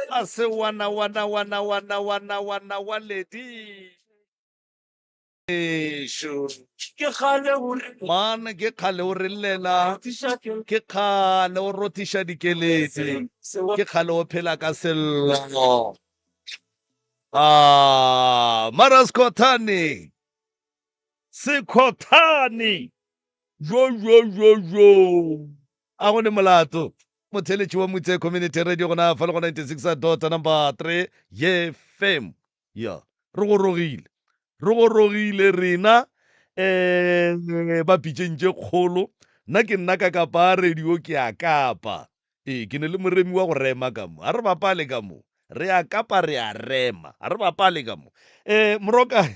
A se wana wana wana wana wana wana wa ledi. Man ke kgale o re llela, ke kgale o rothiša dikeledi, ke kgale o phela ka sello. Ah, mara Sekhothane, Sekhothane, jo jo jo jo, a go ne molato. Motheeletši wa Mutse Community Radio gona fa le go 96 dot number 3 ye fm. Ya, re gorogile. Re gorogile rena um ba pitšeng tše kgolo. Nna ke nna ka kapa radio ke a kapa. Ee, ke ne le moremi wa go rema ka mo. A re bapale ka mo. Re a kapa re a rema. A re bapale ka mo. Um Moroka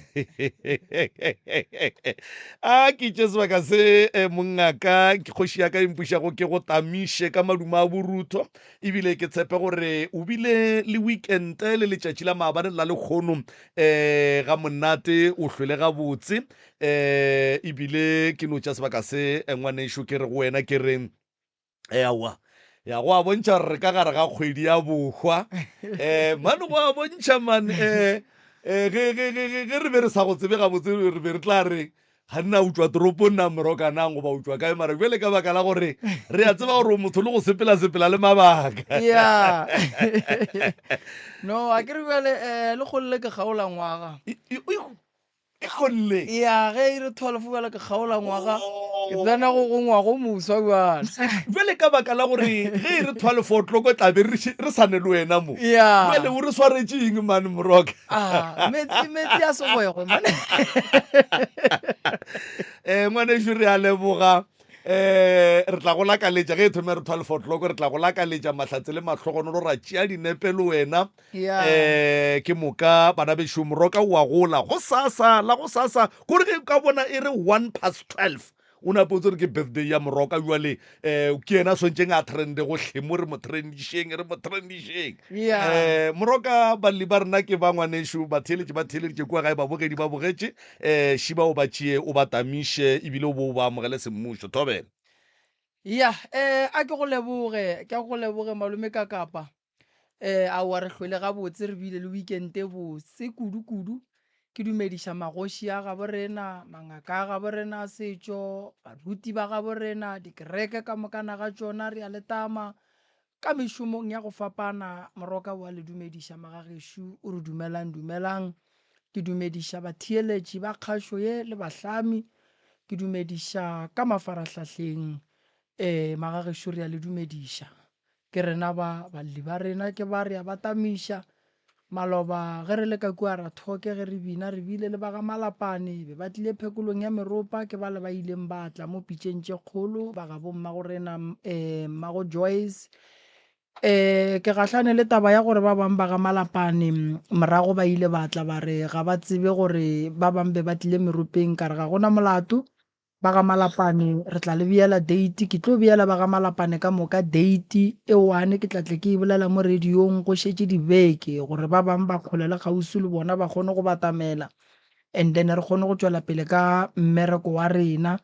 a ke tše sebaka se eh, mongaka ke kgoši ya ka e mpušago ke go tamiše ka madumo a borutho Ebile ke tshepe gore o bile le weekend le letšatši la maabane la lekgono um ga monate, o hlwele gabotse. Um ebile ke no tša sebaka se eh, ngwanešo ke re go wena ke re ewa ya go a bontšha gore re ka gare ga kgwedi ya bohwa um mane go a bontšha man um ge ge ge ge re be re sa go tsebe gabotse re be re tla re Ga nna o tšwa toropong na Morokanang goba o tšwa kae mara bjale ka baka la gore re a tseba gore o motho le go sepela sepela le mabaka. Yeah. No, a ke re bjale eh le golle ke kgaola ngwaga. E golle. Ya, ge e re 12 bjale ke kgaola ngwaga. Ke tsena go go ngwaga o moswa bjale. Bjale ka baka la gore ge e re 12 o'clock tla be re sa ne le wena mo. Yeah. Bjale o re swaretše eng mane Moroka? Ah, metsi metsi a segwegwe mane. Eh ngwanešu re a leboga eh re tla go lakaletša ge e thome re 12 o'clock re tla go lakaletša mahlatse le mahlogonolo ra tšea dinepe le wena Yeah. eh ke moka bana bešo moroka o a gola go sasa la go sasa kore ge ka bona e re 1 past 12 O nape o tsere ke birthday ya Moroka jwale um ke yena a swantšeng a trende gohle mo re mo trendišeng re mo trendišeng. Yeah. Um Moroka balli ba rena ke ba ngwanešo batheeletši ba theeleditše kua gae babogedi ba bogetše um šiba o ba tšee o ba tamiše ebile o bo o ba amogele semmušo. Thobela. Ya, eh, a ke go leboge, ke a go leboge malome Kakapa. Eh, aowa re hlwele gabotse, re bile le weekend e botse kudu-kudu. Ke dumediša magoši a gabo rena, mangaka a gabo rena a setšo, baruti ba gabo rena, dikereke ka mokana ga tšona, re a le tama ka mešomong ya go fapana. Moroka o a le dumediša magagešo, o re dumelang dumelang. Ke dumediša batheeletši ba kgašo ye le bahlami, ke dumediša ka mafarahlahleng. Eh, magagešo re a le dumediša. Ke rena ba, balli ba rena ke ba re a ba tamiša. Maloba ge re le ka kua Rathoke ge re bina re bile le ba ga Malapane, be ba tlile phekolong ya meropa, ke bale ba ileng ba tla mo pitšeng tše kgolo, ba ga bommago rena mmago Joyce. Ke gahlane le taba ya gore ba bang ba ga Malapane morago ba ile ba tla ba re ga ba tsebe gore ba bang be ba tlile meropeng, ka re ga gona molato. Ba ga Malapane re tla le beela date, ke tlo beela ba ga Malapane ka moka date e one, ke tla tle ke e bolela mo radiong go šetše dibeke gore ba bang ba kgole le kgauswi le bona ba kgone go batamela and then re kgone go tšwela pele ka mmereko wa rena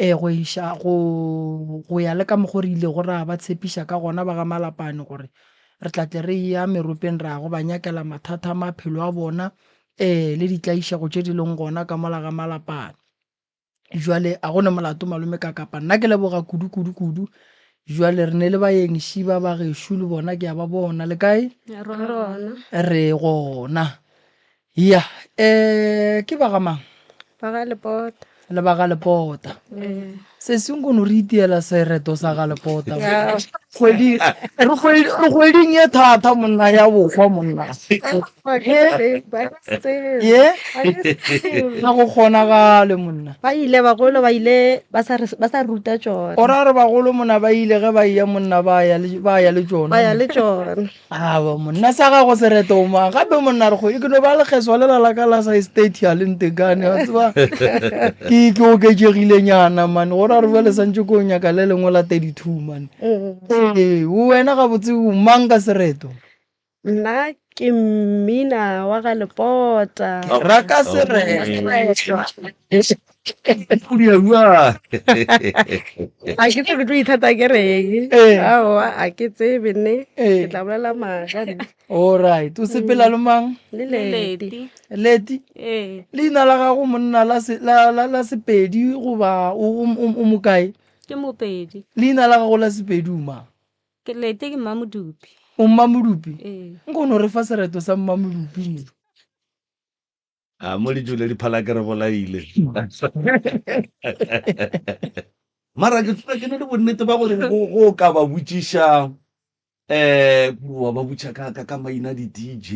go iša go go ya le ka mokgo re ilego ra ba tshepiša ka gona ba ga Malapane gore re tla tle re eya meropeng ra go ba nyakela mathata a maphelo a bona le ditlaišego tše di leng gona ka mola ga Malapane. Jwale a go ne molato malome ka kapa nna ke leboga kudu kudu kudu. Jwale re ne le baeng šiba ba gešo le bona ke a ba bona. Le kae? Re gona. Re gona. Ya, eh ke ba ga mang? Ba ga Lepota. Le ba ga Lepota. Ee. Sesi nkono re itiela sereto sa ga Lepota. Kgwedi re kgwedi re kgweding ye thata monna ya bokgwa monna. Ye ga go kgonagale monna. Ba ile bagolo ba ile ba sa ba sa ruta tšona. O ra re bagolo monna ba ile ge ba eya monna ba ya le ba ya le tšona. Ba ya le tšona. Awa monna sa gago sereto o mang gape monna re kgwedi ke no ba lekgeswa lela la ka la size 30 a le ntekane wa tseba ke ke oketšegile nyana man go ra re bjale santše ko nyaka le lengwe la 32 man ee wena gabotse o mang ka sereto Nna ke mmina wa ga Lepota. Ra ka sereto. A ke tsebe ke tlo ithata ke reng. Ee. Aowa, a ke tsebe ne. Ee. Ke tla bolela maaka nna. Alright, o sepela le mang? Le Leti. Leti? Ee. Leina la gago monna la se la la la Sepedi goba o o o mokae? Ke Mopedi. Leina la gago la Sepedi o mang? Ke Leti ke Mmamodupi. O Mmamodupi? Ee. Nko no re fa sereto sa Mmamodupi ne. A mo le jule diphala ke re bolaile. Mara ke tsoga ke ne le bonnete ba gore go go ka ba botšiša eh wa ba botša ka ka ka maina di DJ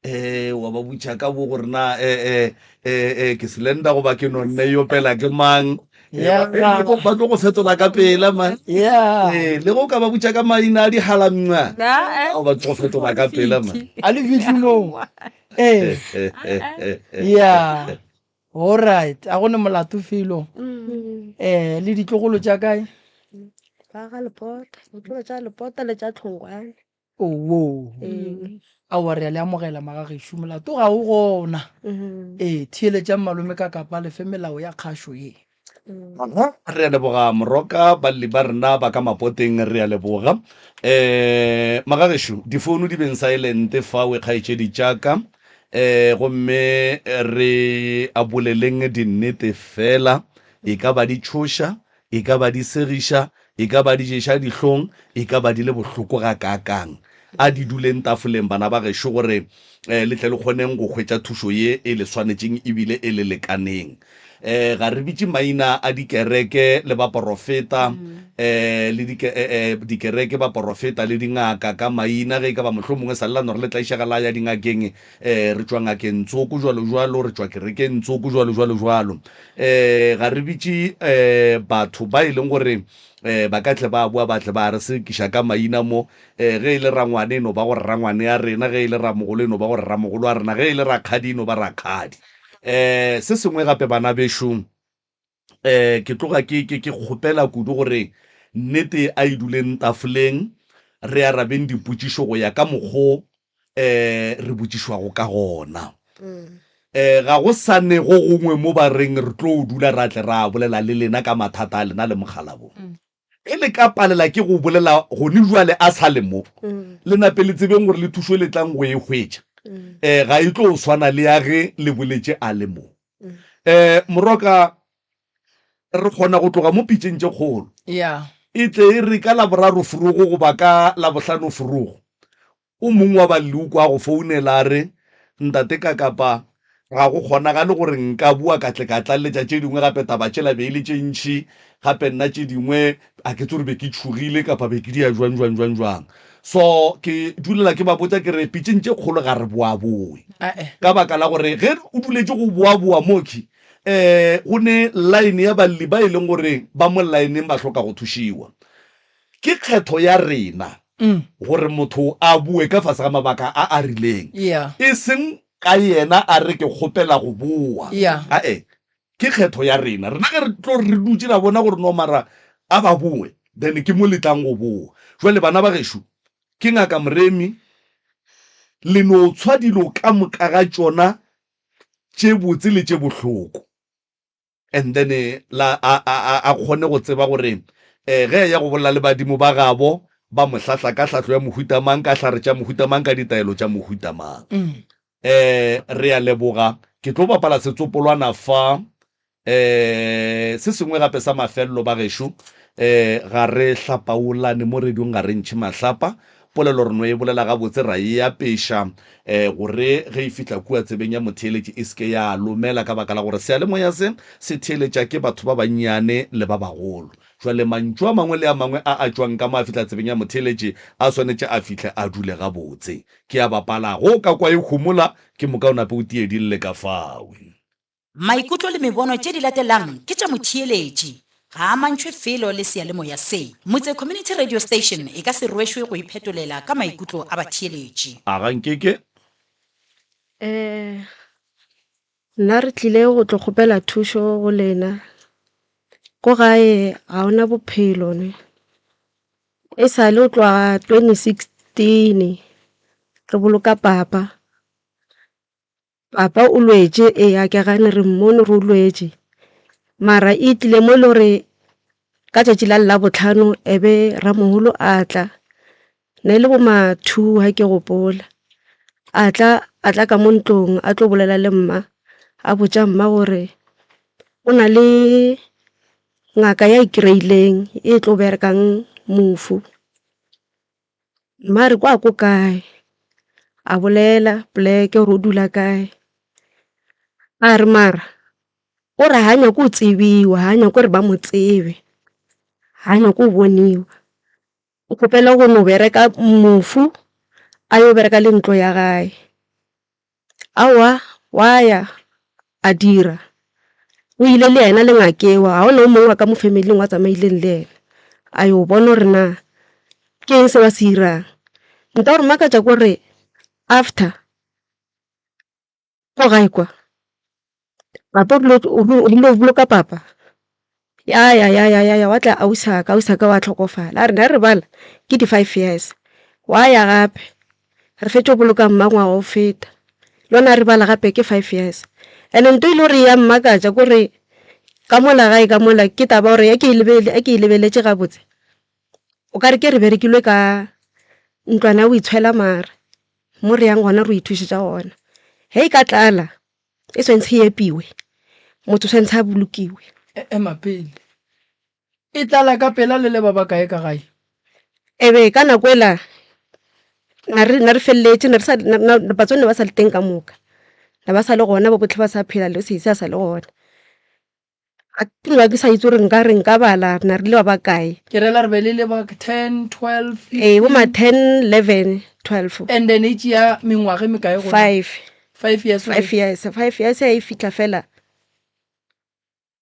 eh wa ba botša ka bo gore na eh eh eh eh ke Slender goba ke nonne yo pela ke mang Eh, Yeah. ba tlo ba tlo go fetola ka pela man Yeah. eh le go ka ba botša ka maina a dihalamnga Na, eh. ao ba tlo go fetola ka pela man A le fihle moo. Ee. Yeah. Alright, a go ne molato felo. Mm. Eh, le ditlogolo tša kae? Ba ga Lepota, ditlogolo tša Lepota le tša Tlhongwane. Owoo. Ee. Aowa re a le amogela magagešo, molato ga o gona. Mm. Ee, theeletšang malome ka kapa le fe melao ya kgašo ye. Mm. Re a leboga Moroka, balli ba rena ba ka mapoteng re a leboga. Um magagešo, difounu di beng silent fawe kgaetšedi tša ka. Um gomme re a boleleng dinnete fela, e ka ba di tšhoša, E ka ba di segiša, e ka ba di ješa dihlong, e ka ba di le bohloko gakaakang. A di duleng tafoleng, bana ba gešo, gore le tle le kgoneng go hwetša thušo ye e le swanetšeng e bile e le lekaneng. Ga re bitše maina a dikereke le baporofeta, le dikereke, baporofeta le dingaka ka maina, ge e ka ba mohlomongwe sa le la no re le tlaišega la ya dingakeng, re tšwa ngakeng tsoko, jwalo jwalo, re tšwa kerekeng tsoko, jwalo jwalo jwalo. um ga re bitše um batho ba e leng gore um ba ka tle ba boa ba tle ba re sekiša ka maina mo um ge e le rangwane e no ba gore rangwane ya rena ge e le ramogolo e no ba gore ramogolo wa rena ge e le rakgadi e no ba rakgadi um se sengwe gape bana bešo um ke tloga ke ke ke kgopela kudu gore nnete a e duleng tafoleng re arabeng dipotšišo go ya ka mokgo um re botšišwago ka gona. Um ga go sa ne go gongwe mo ba reng re tlo dula ra tle ra bolela le lena ka mathata a lena le mokgalabo. Ge le ka palela ke go bolela gone jwale a sa le mo, le nape le tsebeng gore le thušo le tlang go e hwetša um ga e tlo swana le ya ge le boletše a le mo. Um Moroka, re kgona go tloga mo pitšeng tše kgolo. Yeah. E tle e re ka Laboraro forogo goba ka Labohlano forogo, O mongwe wa balli o kwa go founela a re, Ntate Kakapa, Ga go kgonagale gore nka boa ka tle ka tlaleletša tše dingwe gape, taba tšela be e le tše ntši gape nna tše dingwe a ke tsebe gore be ke tšhogile kapa be ke dia jwang jwang jwang jwang. So ke dulela ke ba botša ke re pitšeng tše kgolo ga re boaboe ka baka la gore ge o duletše go boaboa mokhwi um go ne line ya balli ba e leng gore ba mo lineng ba hloka go thušiwa. Ke kgetho ya rena gore motho a boe ka fase ga mabaka a a rileng e seng Ka yena a re ke kgopela go boa. Yeah. Ae, ke kgetho ya rena. Rena ge re tlo re dutše ra bona gore no mara a ba boe, then ke mo le tlang go boa. Jwale bana ba gešo, ke Ngaka Moremi, le no tshwa dilo ka moka ga tšona tše botse le tše bohloko. And then la a, a, a, a kgone go tseba gore um ge a ya go bolela le badimo ba gabo, ba mo hlahla ka hlahlo ya mohuta mang, ka hlare tša mohuta mang, ka ditaelo tša mohuta mang. Um re a leboga. Ke tlo bapala setsopolwana fa. Um se sengwe gape sa mafelelo ba gešo, um ga re hlapaolane mo radiong, ga re ntšhe mahlapa. Polelo re no e bolela gabotse ra e apeša gore ge e fihla kua tsebeng ya motheeletši e se ke ya lomela ka baka la gore seyalemoya se se theeletša ke batho ba bannyane le ba bagolo. Jwale mantšu a mangwe le a mangwe a a tšwang ka mo a fihla tsebeng ya motheeletši a swanetše a fihle a dule gabotse. Ke a bapala ge o ka kwa e homola ke moka o nape o tie di lle ka fao. Maikutlo le mebono tše di latelang ke tša motheeletši. Ga a amantšhwe felo le seyalemoya se. Motse Community Radio Station e ka se rwešwe go iphetolela ka maikutlo a batheeletši. A ga nke ke? Eh, nna re tlile go tlo kgopela thušo go lena. Ko gae ga ona bophelo ne. E sa le go tloga 2016 re boloka papa. Papa o lwetše, ee a ke gane re mmone gore o lwetše. Mara e tlile mo e le gore ka tšatši la Labohlano e be ramogolo a tla, ne e le bo ma two ga ke gopola. A tla a tla ka mo ntlong a tlo bolela le mma, a botša mma gore go na le ngaka ya e kry-ileng e tlo berekang mofu. Mma a re kwa ko kae? A bolela poleke gore o dula kae. A re mara o re ga nyake go tsebiwa, ga nyake gore ba mo tsebe, ga nyake go boniwa. O kgopela go no bereka mofu a yo bereka le ntlo ya gae. Aowa, wa ya a dira. O ile le yena le ngaka eo, ga go na o mongwe wa ka mo family-ing wa tsamaileng le yena. A yo bona gore na ke eng se ba se irang. Nka gore makatša ke gore after ko gae kwa Papa o rile o boloka papa ya ya ya ya ya wa tla ausi wa ka, ausi wa ka wa hlokofala. A re ne re bala ke di five years, wa ya gape re fetša go boloka mma ngwaga wa go feta, le gona re bala gape ke five years. And-e ntho e le gore ya mmakatša ke gore ka mola gae ka mola ke taba ya gore ge ke e lebeletše gabotse o ka re ke re berekilwe ka ntlwana ya go itshwela mare mo re yang gona re ithušetša gona. Ge e ka tlala e tshwanetse e epiwe, motho o tshwanetse a bolokiwe. Ema pele. E tlala ka pela le le ba bakae ka gae? Ebe ka nako ela na re na re feleletše na re sa batswadi ne ba sa le teng ka moka, ne ba sa le gona ba botlhe ba sa phela le sesi a sa le gona. Ga ke no ba ke sa itse gore nka re nka bala na re le ba bakae. Ke rela re be le le ba 10, 12, 15. Ee, bo ma 10, 11, 12. And then e tšea mengwaga e mekae gore? Five. Five years. Five years, five years e fihla fela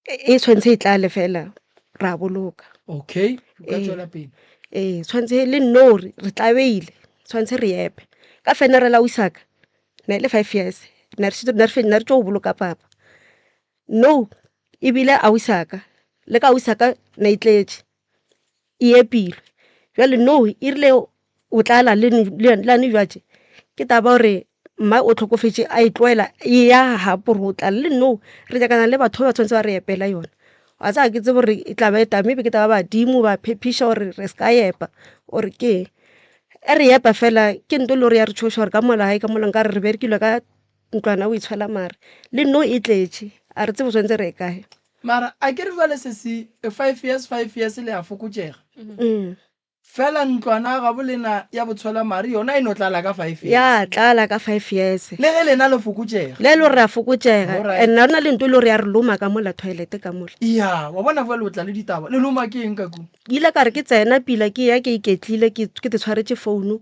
e tshwanetse e tlale fela ra boloka. Okay, o ka tswela pele. Ee, tshwanetse le no re tlabeile, tshwanetse re epe. Ka funeral ya ausi wa ka ne e le five years, ne re tšo boloka papa. No, ebile ausi wa ka, le ka ausi wa ka ne e tletše, e epilwe. Bjale no e rile o tlala le lane bjatše, ke taba ya gore mma o hlokofetše a e tlohela e ya gape gore o tlala. Le no re nyakana le batho ba ba tshwanetse ba re epela yona. Wa tseba ga ke tsebe gore e tla ba e tla maybe ke taba ya badimo ba phepiša gore re se ka epa or ke eng. Ge re epa fela ke ntho e le gore ya re tšhoša gore ka mola gae ka mola nkare re berekile ka ntlwana o itshwela mare le no e tletše a re tsebe tshwanetse re ye kae. Mara a ke re jwale sesi five years five years le a fokotšega. Fela ntlwana ya gabo lena ya botshwelamare yona e no tlala ka five years. Ya tlala ka five years. Le ge lena le fokotšega. Le e le gore re a fokotšega. Alright. And na na le nto e le gore ya re loma ka mola toilet ka mola. Ya, wa bona fela o tla le ditaba. Le loma ke eng ka kua? Ke ile ka re ke tsena pila ke ya ke iketlile ke ke te tshwaretše founu.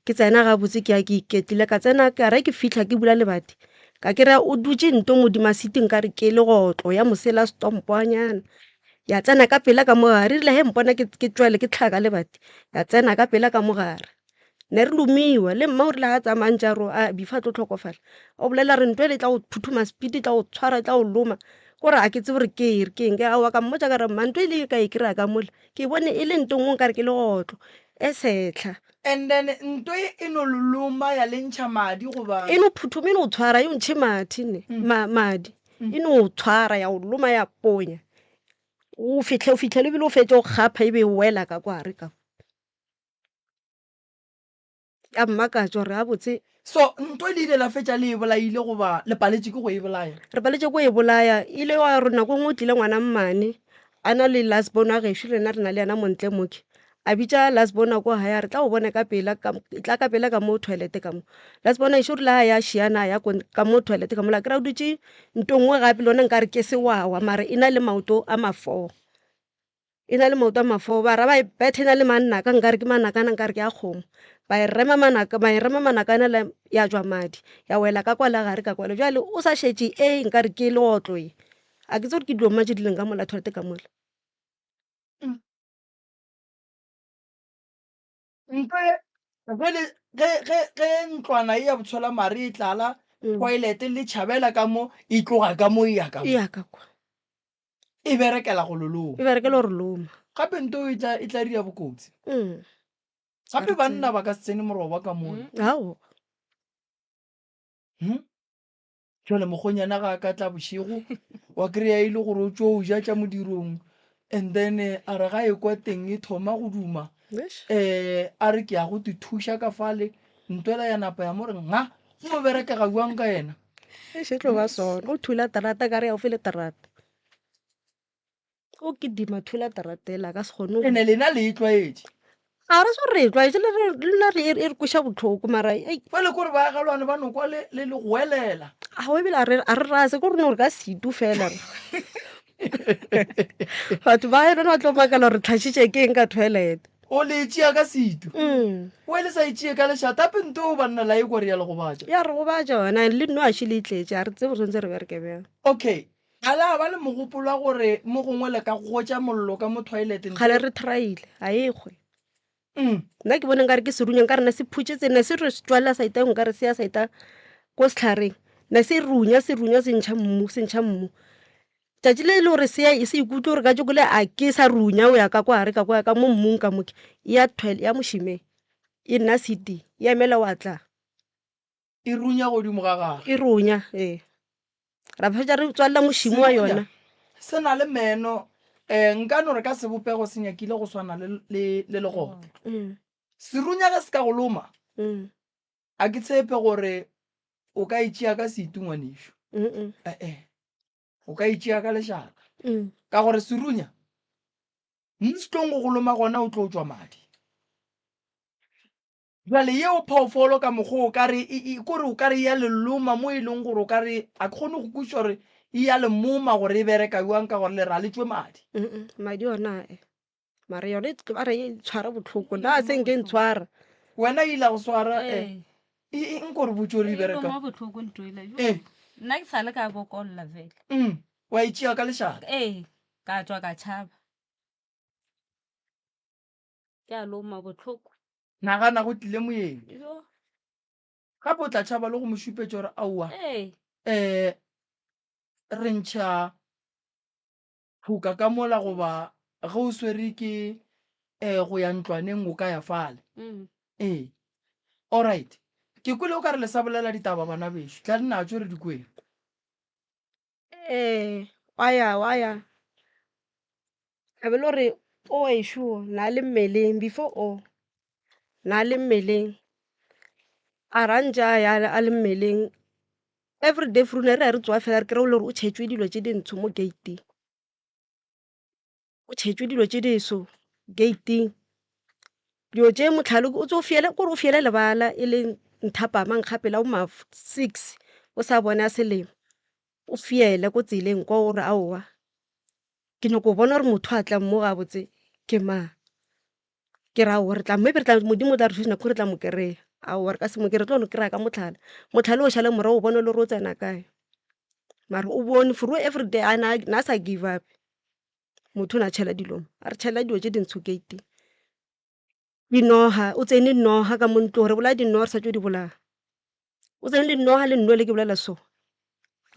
Ke tsena gabotse ke ya ke iketlile ka tsena ka re ke fihla ke bula lebati ka kry-a o dutše nto modima seat nkare ke legotlo ya mosela stompoanyana. Ya tsena ka pela ka mo gare, e rile ge mpona ke ke tšwele ke tlhaka lebati, ya tsena ka pela ka mo gare. Ne re lomiwa, le mma o rile ga a tsamaya a ntše a re a before a tlo tlhokofala, o bolela re ntho ele e tla go phuthuma speed, e tla go tshwara, e tla go loma. Kore ga ke tsebe gore ke eng ke eng, aowa ka mmotša ka re mma ntho ele ka e kry-a ka mola, ke bone e le ntho e nngwe nkare ke legotlo e sehla. And then nto e e no le loma ya le ntšha madi goba? E no phuthuma, e no tshwara, e o ntšhe mathe ne, madi. E no tshwara ya go loma ya ponya o fihle o fihlele ebile o fetše o kgapha ebe e wela ka kwa gare ka ya mmakatša gore gabotse. So nto le ile la fetša le e bolaile goba le paletše ke go e bolaya? Re paletše ke go e bolaya, e ile ya re nako e nngwe o tlile ngwana mmane a na le last born wa gešo le rena re na le yena mo ntle mo ke. A bitša last born wa ko gae a re tla o bone ka pela ka tla ka pela ka mo toilet ka mo. Last born ešo rile a ya šiana a ya ka mo toilet ka mola a kry-a o dutše nto nngwe gape le yona nkare ke sewawa mare e na le maoto a ma-four. E na le maoto a ma-four ba ra ba e betha e na le manaka nkare ke manakana nkare ke a kgomo. Ba e rema manaka ba e rema manakana la ya tšwa madi ya wela ka kwa la gare ka kwale. Bjale o sa šetše e nkare ke legotlo ye. A ke tsebe gore ke dilo mang tše di leng ka mola toilet ka mola. Ntle ge le ge ge ge ntlwana e ya botshwelamare e tlala mm. toilet le tšhabela ka mo e tloga ka mo e ya ka mo e ya ka kwa e berekela go loloma e berekela gore loma gape nto e tla e tla dira bokotsi mm. gape banna ba ka se tsene moroba ka mo mm. ao hmm? Jwale mokgonyana ga a ka tla bošego wa kry-a e le gore o tšo o ja tša modirong and then a re ga e kwa teng e thoma go duma um a re ke ya go te thuša ka fale ntwela ya napa ya mo re nga go berekega jwang ka yena. Eish e tlo ba sona o thula terata ka re gaufi le terata. O kitima thula teratela a ka se kgone go. Ene lena le e tlwaetše. Ga re so re e tlwaetše le nna re e re kweša bohloko mara ei. Bjale kore baagelwane ba no kwa le le le goelela. Aowa ebile a re a re rase ko re no re ka setu fela. Batho ba rena ba tlo makala gore re tlhašitše ke eng ka toilet. O le e tšea ka setu. O le sa e tšee ka lešata gape nto eo banna la e kwa re ya le gobatša. Ya re gobatša yona and le nno a šele e tletše ga re tsebe gore tshwanetse re bereke bjang. Okay A la ba le mogopolo wa gore mo gongwe le ka gotša mollo ka mo toilet ntle? Kgale re try-ile, ga e kgwe. Nna ke bone nkare ke serunya, nkare ne se phutšetse, ne se re tšwela saeta nkare se ya saeta ko setlhareng. Ne se runya, se runya se ntšha mmu, se ntšha mmu. Tšatši le le gore se ya se ikutlwe gore kajeko le a ke sa runya o ya ka kwa gare ka kwa ka mo mmung ka mo ke, ya ya mošemeng e nna seating, e emela wa tla. E runya godimo ga gagwe. E runya, ee. Ra fetša re tswalela mošimo wa yona. Se na le meno, um nka no re ka sebopego se nyakile go swana le, le, le legotlo. Mm. Serunya ge se ka go loma, Mm. a ke tshepe gore o ka e tšea ka setu ngwanešu. Mm -mm. Eh-eh. O ka e tšea ka lešata. Mm. Ka gore serunya, mo se tlong go go loma gona o tlo tšwa madi. Bjale yeo phoofolo ka mokgwa o ka re e, e, kore o ka re e ya le loma mo e leng gore o ka re a ke kgone go kwešiša gore e ya le moma gore e bereka bjang ka gore le ra le tšwe madi. Mm-mm, madi ona e mara yone e ba re e tshwara bohloko nna a se nke e ntshwara. Wena e ile go swara eh, Ee. e, e, nko re botše gore e E bereka. loma bohloko ntho ela. Yo. Eh. Nna ke sa le ka bokolla fela. Wa e tšea ka lešata. Ee, ka tšwa ka tšhaba. Ke a loma bohloko. Nagana go tlile moeng. Yo. Gape o tla tšhaba le go mo šupetša gore aowa, Ee. um re ntšha phoka ka mola goba ge o swere ke um go ya ntlwaneng o ka ya fale. Ee. Alright. Ke kwele o ka re le sa bolela ditaba bana bešo. Tla le natšo re di kweng. Ee, wa ya wa ya a be le gore o wešo na le mmeleng before o na le mmeleng a ra ntše a ya a le mmeleng everyday vroeg ne re re tsoga fela re kry-e le gore o tšhetšwe dilo tše dintsho mo gate-ing. O tšhetšwe dilo tše diso gate-ing. Dilo tše mohlale o tso fiele kore o fiele lebala e le nthapama nkgapela bo ma 6 o sa bone a selemo o fiele ko tseleng kwa o re aowa ke nyako bona gore motho a tlang mo gabotse ke mang. Ke re aowa re tla maybe re tla modimo o tla re thuša nako re tla mo kry-a aowa re ka se mo kry-e re tlo no kry-a ka mohlala. Mohlala o šale morago o bone le gore o tsena kae mara o bone for everyday a na sa give up. Motho o ne a tšhela dilo mo, a re tšhela dilo tše dintsho gate-ing. Dinoga, o tsene noga ka mo ntlong, re bolaya dinoga re sa tšo di bolaya. O tsene le noga le nno le ke bolela so,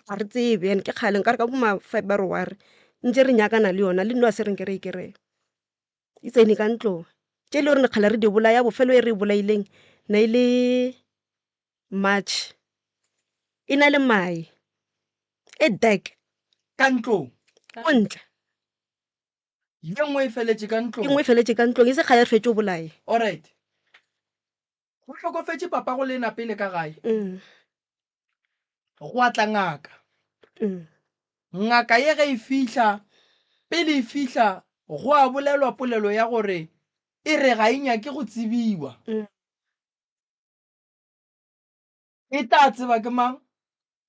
ga re tsebe and ke kgale nkare ka bo ma February ntše re nyakana le yona le nno ga se re nke re e kry-e. E tsene ka ntlong, tše e le gore kgale re di bolaya bofelo e re e bolaileng ne e le March, e na le mae e dark. Ka ntlong? Ko ntle. Ye nngwe e feletše ka ntlong? E nngwe e feletše ka ntlong, e se kgale re fetše go bolaya. Alright. Go hlokofetše papago lena pele ka gae. Gwa tla ngaka. Ngaka ye ge e fihla, pele e fihla gwa bolelwa polelo ya gore e re ga e nyake go tsebiwa. E tla tseba ke mang?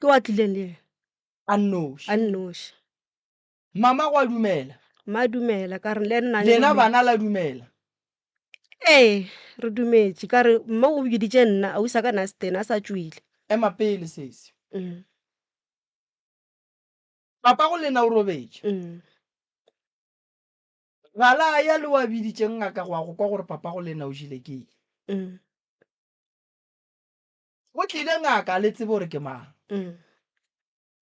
Ke wa tlileng le yena. A nnoši. A nnoši. Mama gwa dumela. Mma dumela ka re le nna. Lena bana la dumela. Ee, re dumetše ka re mma o biditše nna ausi a ka na se tena a sa tšwile. Ema pele sesi. Papa go lena o robetše. Ga la ya le wa biditšeng ngaka go ya go kwa gore papa go lena o jele ke eng. Go tlile ngaka a le tsebe gore ke mang.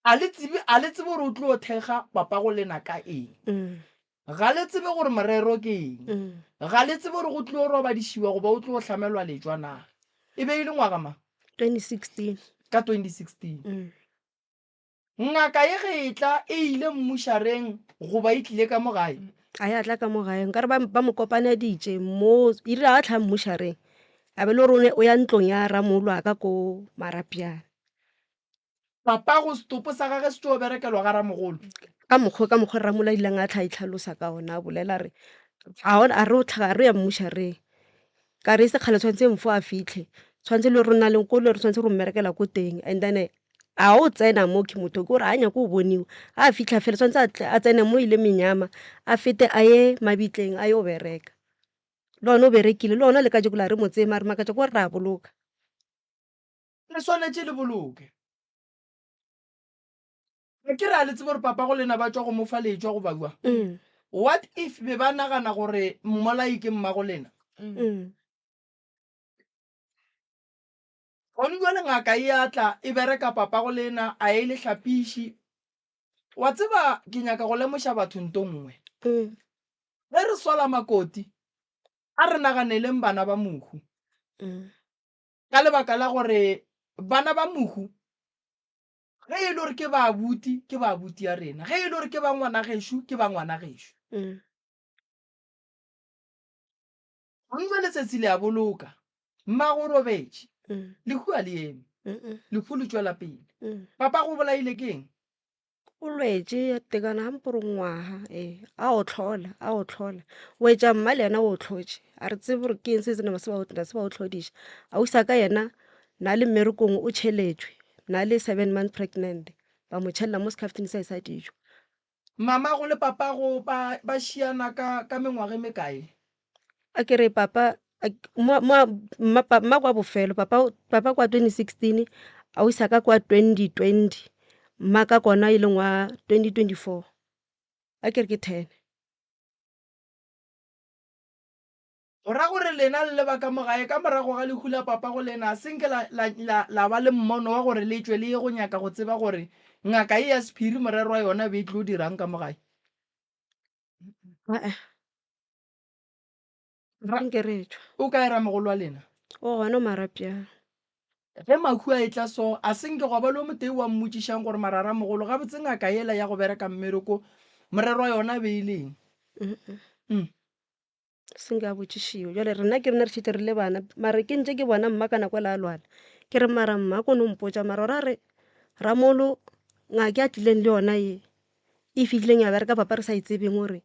A le tsebe, a le tsebe gore o tlo thekga papago lena ka eng. Ga le tsebe gore morero ke eng. Ga le tsebe gore go tlo robadišiwa goba o tlo hlamelwa letšwa na. E be e le ngwaga mang? 2016. Ka 2016. Ngaka ye ge e tla e ile mmušareng goba e tlile ka mo gae? A ya tla ka mo gae. Nkare ba, ba mo kopaneditše mo, e rile a tlha mmušareng, a be le gore o ya ntlong ya ramolo a ka ko Marapyane. Papago setopo sa gage se tšo berekelwa ga ramogolo. Ka mokgwa, ka mokgwa Ramola a ileng a tlha itlhalosa ka ona, a bolela a re, a ona, a re o tlhaga, a re ya mmušareng. Ka re e se kgale tshwanetse mfo a fitlhe, tshwanetse le re na le ko le re tshwanetse re mmerekela ko teng. And then a o tsena mo ke motho ke gore a nyake go boniwa, a fitlha fela tshwanetse a tle a tsene mo ile menyama, a fete a ye mabitleng a yo bereka. Le gona o berekile, le gona le kajeko la re mo tseye mare makatša ke gore re a boloka. Le swanetše le boloke. A ke re a le tsebe gore papago lena ba tšwa go mo fa letšwa goba bjang? Mm. What if be ba nagana gore mmolai ke mmago lena? Mm. Gone bjale ngaka e a tla e bereka papago lena a e le hlapiši. Wa tseba ke nyaka go lemoša batho nto nngwe. Mm. Ge re sola makoti, a re naganeleng bana ba mohu. Mm. Ka lebaka la gore bana ba mohu ge e le gore ke ba abuti, ke ba abuti ya rena. Ge e le gore ke ba ngwana gešo, ke ba ngwana gešo. Mm. Gong jwale tsatsi le a boloka. Mmago o robetše. Mm. Lehu a le eme. Mm-mm. Lehu le tšwela pele. Mm. Papago o bolaile ke eng? O lwetše tekano ga mpore ngwaga ee a o hlola a o hlola o etša mma le yena o hlotše a re tsebe gore ke eng se se nama se ba se ba o hlodiša ausi wa ka yena na le mmerekong o tšheletšwe na le 7 month pregnant ba mo tšhelela mo sekhafteng sa sa dijo. Mamago le papago ba ba šiana ka ka mengwaga e mekae? A ke re papa mma kwa bofelo papa papa kwa 2016 ausi wa ka kwa 2020 mma ka kona e leng wa 2024 a ke re ke 10. Go ra gore lena le le ba ka mo gae ka morago ga lehu la papago lena a se nke la, la, la, la ba le mmono wa gore le tšwe le ye go nyaka go tseba gore ngaka ye ya sephiri morero wa yona e be e tlo dirang ka mo gae? Ae. Ra, Nke re tšwa. O kae ramogolo wa lena? O gona o marapjang. Ge mahu a etla so, a se nke gwa ba le o motee wa mmotšišang gore mara ramogolo, gabotse ngaka yela ya go bereka mmereko, morero wa yona e be e le eng? Mm. Se nke a botšišiwe. Jwale rena ke rena re šetše re le bana, mara ke ntše ke bona mma ka nako e la a lwala. Ke re mara mma ko no mpotša mara o ra re ramolo ngaka a tlileng le yona ye e fihlileng ya bereka papa re sa e tsebeng gore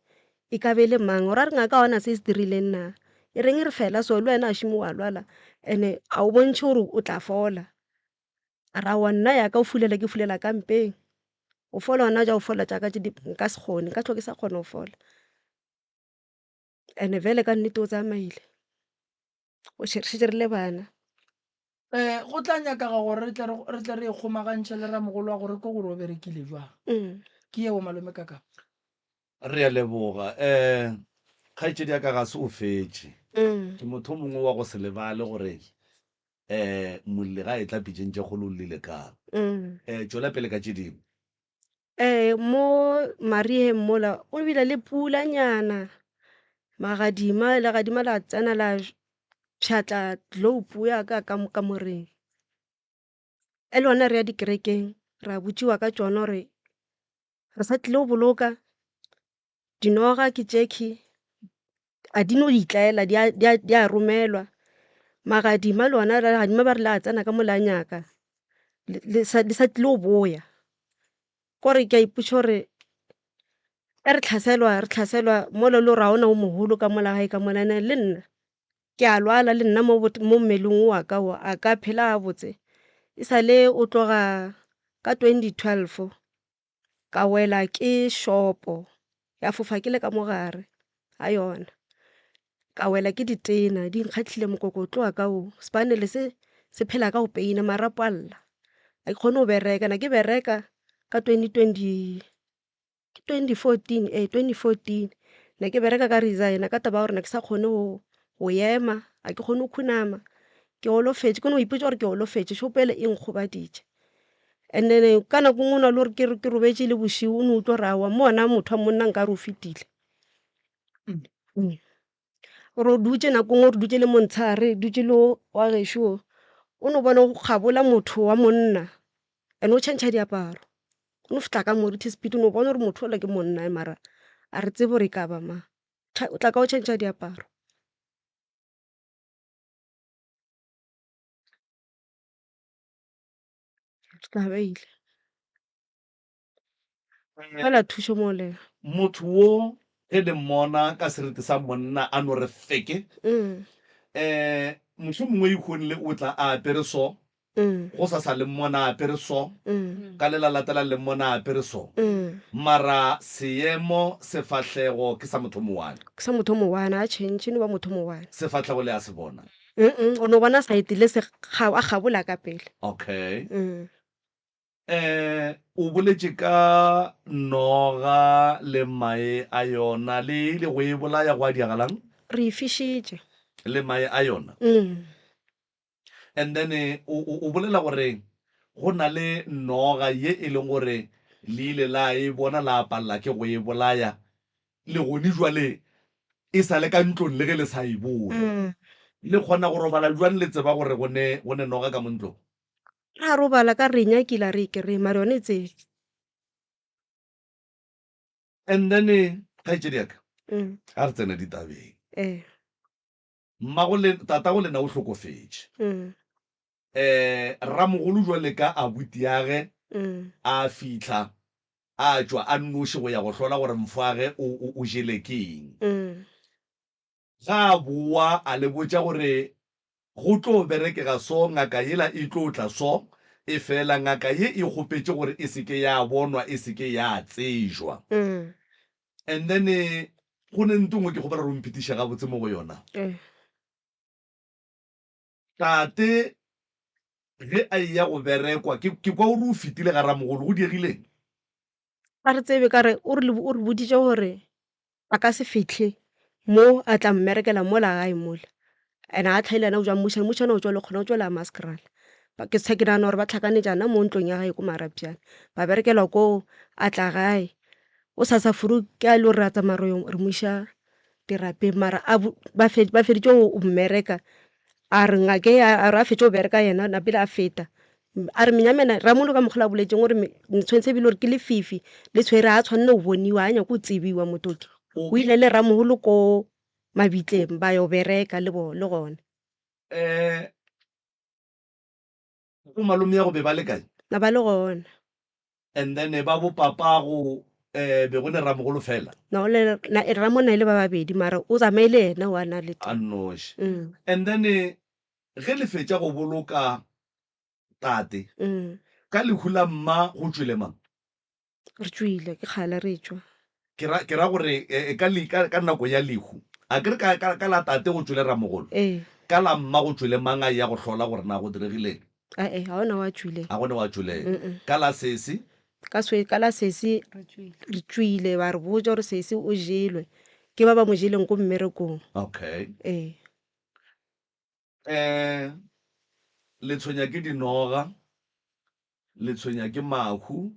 e ka be e le mang. O ra re ngaka ga ona se e se dirileng na? E reng re fela so le wena a šimo wa lwala and-e a o bontšhe gore o tla fola. A re aowa nna ya ka o fulela ke fulela ka mpeng, o fola gona ja o fola tša ka tše di nka se kgone nka hlwa ke sa kgona go fola. And-e bjale ka nnete o tsamaile, o re šetše re le bana. Um go tla nyakaga gore re tle re re tle re ikgomagantšhe le ramogolo wa gore ke gore o berekile jwang. Ke yeo malome Kakapa. Re a leboga. Um kgaetšedi ya ka ga se o fetše. Ke motho o mongwe wa go se lebale gore um molli ga a etla pitšeng tše kgolo o llile kang. Um tšwela pele ka tše dingwe. Ee, mo marieng mola go bile le pulanyana, magadima, legadima la tsena la pšhatla globe ya ka ka mo kamoreng. E le gona re ya dikerekeng ra botšiwa ka tšona gore re sa tlile go boloka. Dinoga ke tšekhwi a di no itlela di a romelwa. Magadima le ona legadima ba re le a tsena ka mo le a nyaka le sa tlile go boya. Kore ke a ipotšiša gore ge re hlaselwa re hlaselwa mola e le gore ga gona o mogolo ka mola gae ka mola and-e le nna ke a lwala le nna mo mmeleng wo wa ka wo a ka phela gabotse. E sa le o tloga ka 2012 Ka wela ke šopo ya fofa ke le ka mo gare ga yona. Ka wela ke ditena di nkgahlile mokokotlo wa ka wo, sepanele se se phela ka go pain-a marapo a lla. Ga ke kgone go bereka, ne ke bereka ka 2020 ke 2014 ee 2014 ne ke bereka ka resign-a ka taba ya gore ne ke sa kgone go ema, ga ke kgone go khunama. Ke golofetše, ke no ipotša gore ke golofetše, šopo ele e nkgobaditše. And then ka nako nngwe o na le gore ke ke robetše le bošego o no utlwa gore aowa mo gona motho wa monna nkare o fetile. Gore o dutše nako nngwe re dutše le montshare, re dutše le wa gešo o, o no bona go kgabola motho wa monna and o tšhentšha diaparo. O no fihla ka morithi speed o no bona gore motho ola ke monna mara a re tsebe gore e ka ba mang. O tla ka o tšhentšha diaparo. Tlabeile. Fela thušo mo le. Motho wo ge le mmona ka seriti sa monna a no re feke, um mohlomongwe ikhonle o tla a apere so, gosasa le mmona a apere so, ka le la latelang le mmona a apere so, mara seemo, sefahlego ke sa motho o mowane. Ke sa motho o mowane, a tšhentšhe, e no ba motho o mowane. Sefahlego le a se bona. O no bona saete le se a kgabola ka pele. Okay. Eh, o boletše ka noga le mae a yona, le ile go e bolaya gwa diagalang? Re e fišitše. Le mae a yona? And then o, o, o bolela gore go na le noga ye e leng gore le ile la e bona la palela ke go e bolaya, le gone jwale e sa le ka ntlong le ge le sa e bone. Le kgona go robala bjang le tseba gore go ne, go ne noga ka mo ntlong? Ra robala ka re e nyakile a re e kry-e mara yona e tsene. And then kgaetšedi ya ka, a re tsene ditabeng. Ee. Mmago le, tatago lena o hlokofetše. Um ramogolo jwale ka abutiage a fihla a tšwa a nnoši go ya go hlola gore mfwage o, o, o jele ke eng. Ga a bowa a le botša gore go tlo berekega so, ngaka yela e tlo tla so, efela ngaka ye e kgopetše gore e se ke ya bonwa, e se ke ya tsejwa. And then go ne nto nngwe ke kgopela gore o mphetiše gabotse mo go yona. Tate ge a eya go berekwa, ke, ke kwa o re o fetile ga ramogolo, go diegileng? Ga re tsebe ka re o re, o re boditše gore a ka se fihle mo a tla mmerekela mola gae mola. And ga tlhaile yena o tšwa mmušane, mmušane o tšwa le kgona o tšwela Maskrala. Ke sa ke nagana gore ba tlhakanetšana mo ntlong ya gae ko Marapjane. Ba berekela koo, a tla gae. O sa sa furu ke a le gore ra tsamaya re re mo iša dirapeng mara a ba ba feditše go mmereka a re ngake a re a fetše go bereka yena napile a feta. A re menyamena Ramolo ka mokgwa la boletseng gore tshwanetse ebile gore ke lefifi le tshwere ga a tshwanne go boniwa ga nyake go tsebiwa motho ke. O ile le Ramogolo ko mabitleng ba yo bereka le bo le gona. Um bo malomeago be ba le kae? Na ba le gona. And then ba bo papago. Um be go ne ramogolo fela? No, le na ramo na e le ba babedi mara o tsamaile yena wa na le A nnoši. And then ge le fetša go boloka tate, ka lehu la mma go tšwele mang? Re tšwile, ke kgale re tšwa. Ke ra, ke ra gore ka, ka, ka nako ya lehu, a ke re ka, ka, ka la tate go tšwele ramogolo? Ee. Ka la mma go tšwele mang a eya go hlola gore na go diregileng? Ae, ga gona wa tšwileng. Ga gona wa tšwileng. Ka la sesi? Ka swe, ka la sesi re tšwile, ba re botša gore sesi o jelwe ke ba ba mo jeleng ko mmerekong. Okay. Ee. Eh, le tshwenya ke dinoga, le tshwenya ke mahu,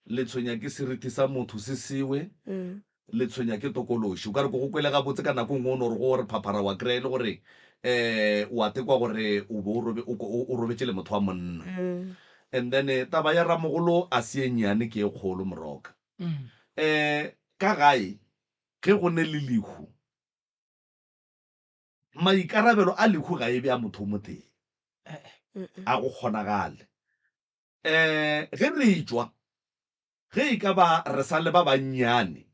Le tshwenya ke seriti sa motho se sewe, le tshwenya ke tokološi. O ka re ke go kwele gabotse ka nako e nngwe o no re go re phaphara wa kry-a e le gore um wa tekwa gore o be o robe, o, o, o robetše le motho wa monna. And then taba ya ramogolo a se ye nnyane ke ye kgolo Moroka. Um ka gae ge go ne le lehu, maikarabelo a lehu ga e be a motho o motee. A go kgonagale. Um ge re etšwa, ge e ka ba re sa le ba bannyane,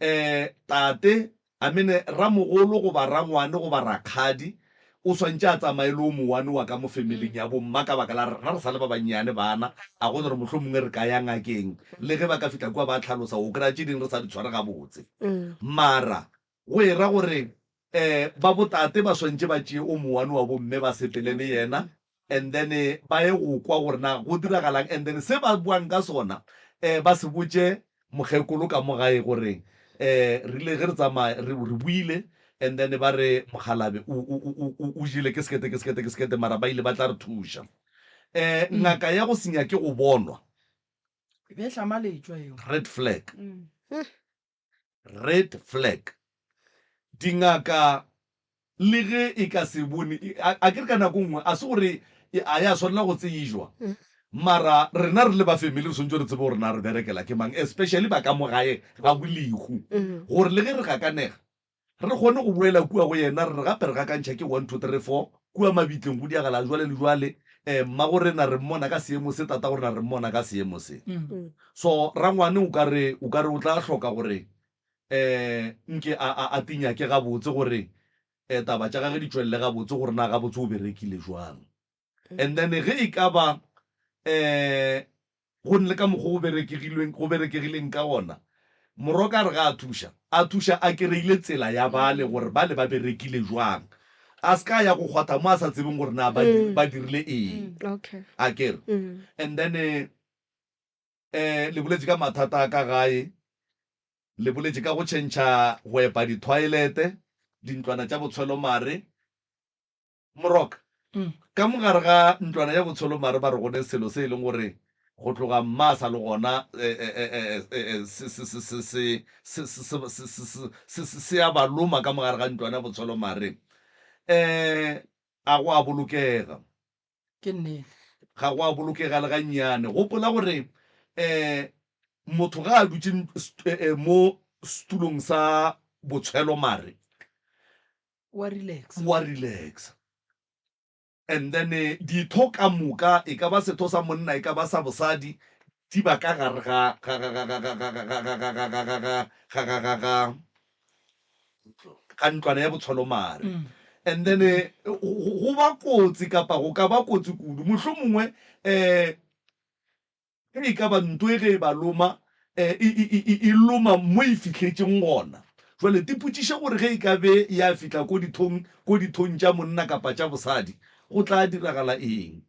um tate, amene, ramogolo goba rangwane goba rakgadi o swantše a tsamaye le o mowane wa ka mo familing ya bomma ka baka la rena re sa le ba bannyane bana, a go no re mohlomongwe re ka ya ngakeng, le ge ba ka fihla kua ba hlalosa, o kry-a tše dingwe re sa di tshware gabotse. Mara go e ra gore um ba botate ba swantše ba tšee o mowane wa bomme ba sepele le yena and then ba ye go kwa gore na go diragalang and then se ba buang ka sona um ba se botše mokgekolo ka mo gae gore um rile ge re tsamaya re re buile and then ba re mokgalabe o, o, o, o, o jele ke sekete ke sekete ke sekete mara ba ile ba tla re thuša. Um ngaka ya go se nyake go bonwa. E be e hlamaletšwa eo. Red flag. Red flag. Dingaka le ge e ka se bone, a ke re ka nako nngwe a se gore a ya swanela go tsejwa, mara rena re le ba family re swantse re tsebe gore na re berekela ke mang, especially ba ka mo gae ga bolehu, gore le ge re gakanega re kgone go boela kua go yena re re gape re gakantšha ke 1 2 3 4 kua mabitleng go diagala jwale le jwale, um mmagorena re mmona ka seemo se, tatagorena re mmona ka seemo se. So rangwane o ka re, o ka re o tla hloka gore um nke a, a, a tinyake gabotse gore um taba tša gage di tšwelele gabotse gore na gabotse o berekile jwang. And then ge e ka ba um go ne le ka mokgwa go berekegilweng, go berekegileng ka gona, Moroka a re ga a thuša, a thuša a kereile tsela ya bale gore bale ba berekile jwang. A se ka ya go kgwatha mo a sa tsebeng gore na ba, ba dirile eng. Okay. A kere. And then um le boletše ka mathata a ka gae, le boletše ka go tšhentšha go epa dithoilete, dintlwana tša botshwelomare. Moroka, Ka mo gare ga ntlwana ya botshwelomare ba re go ne selo se e leng gore go tloga mma a sa le gona se a ba loma ka mo gare ga ntlwana ya botshwelomare. Um a go a bolokega. Ke nnete. Ga go a bolokega le gannyane. Gopola gore um motho ga a dutše mo setulong sa botshwelomare, Wa relaxa. Wa relaxa. And then ditho ka moka, e ka ba setho sa monna, e ka ba sa bosadi, di ba ka gare ga, ga, ga, ga, ga, ga, ga, ga, ga, ga, ga, ga, ga, ga, ga, ga, ga, ga, ga ntlwana ya botshwelomare. And then go, go ba kotsi kapa go ka ba kotsi kudu. Mohlomongwe um Ge e ka ba nto e ge e ba loma, e, e, e, e, e loma mo e fihletšeng gona. Jwale tipotšiše gore ge e ka be ya fihla ko dithong, ko dithong tša monna kapa tša bosadi, go tla diragala eng?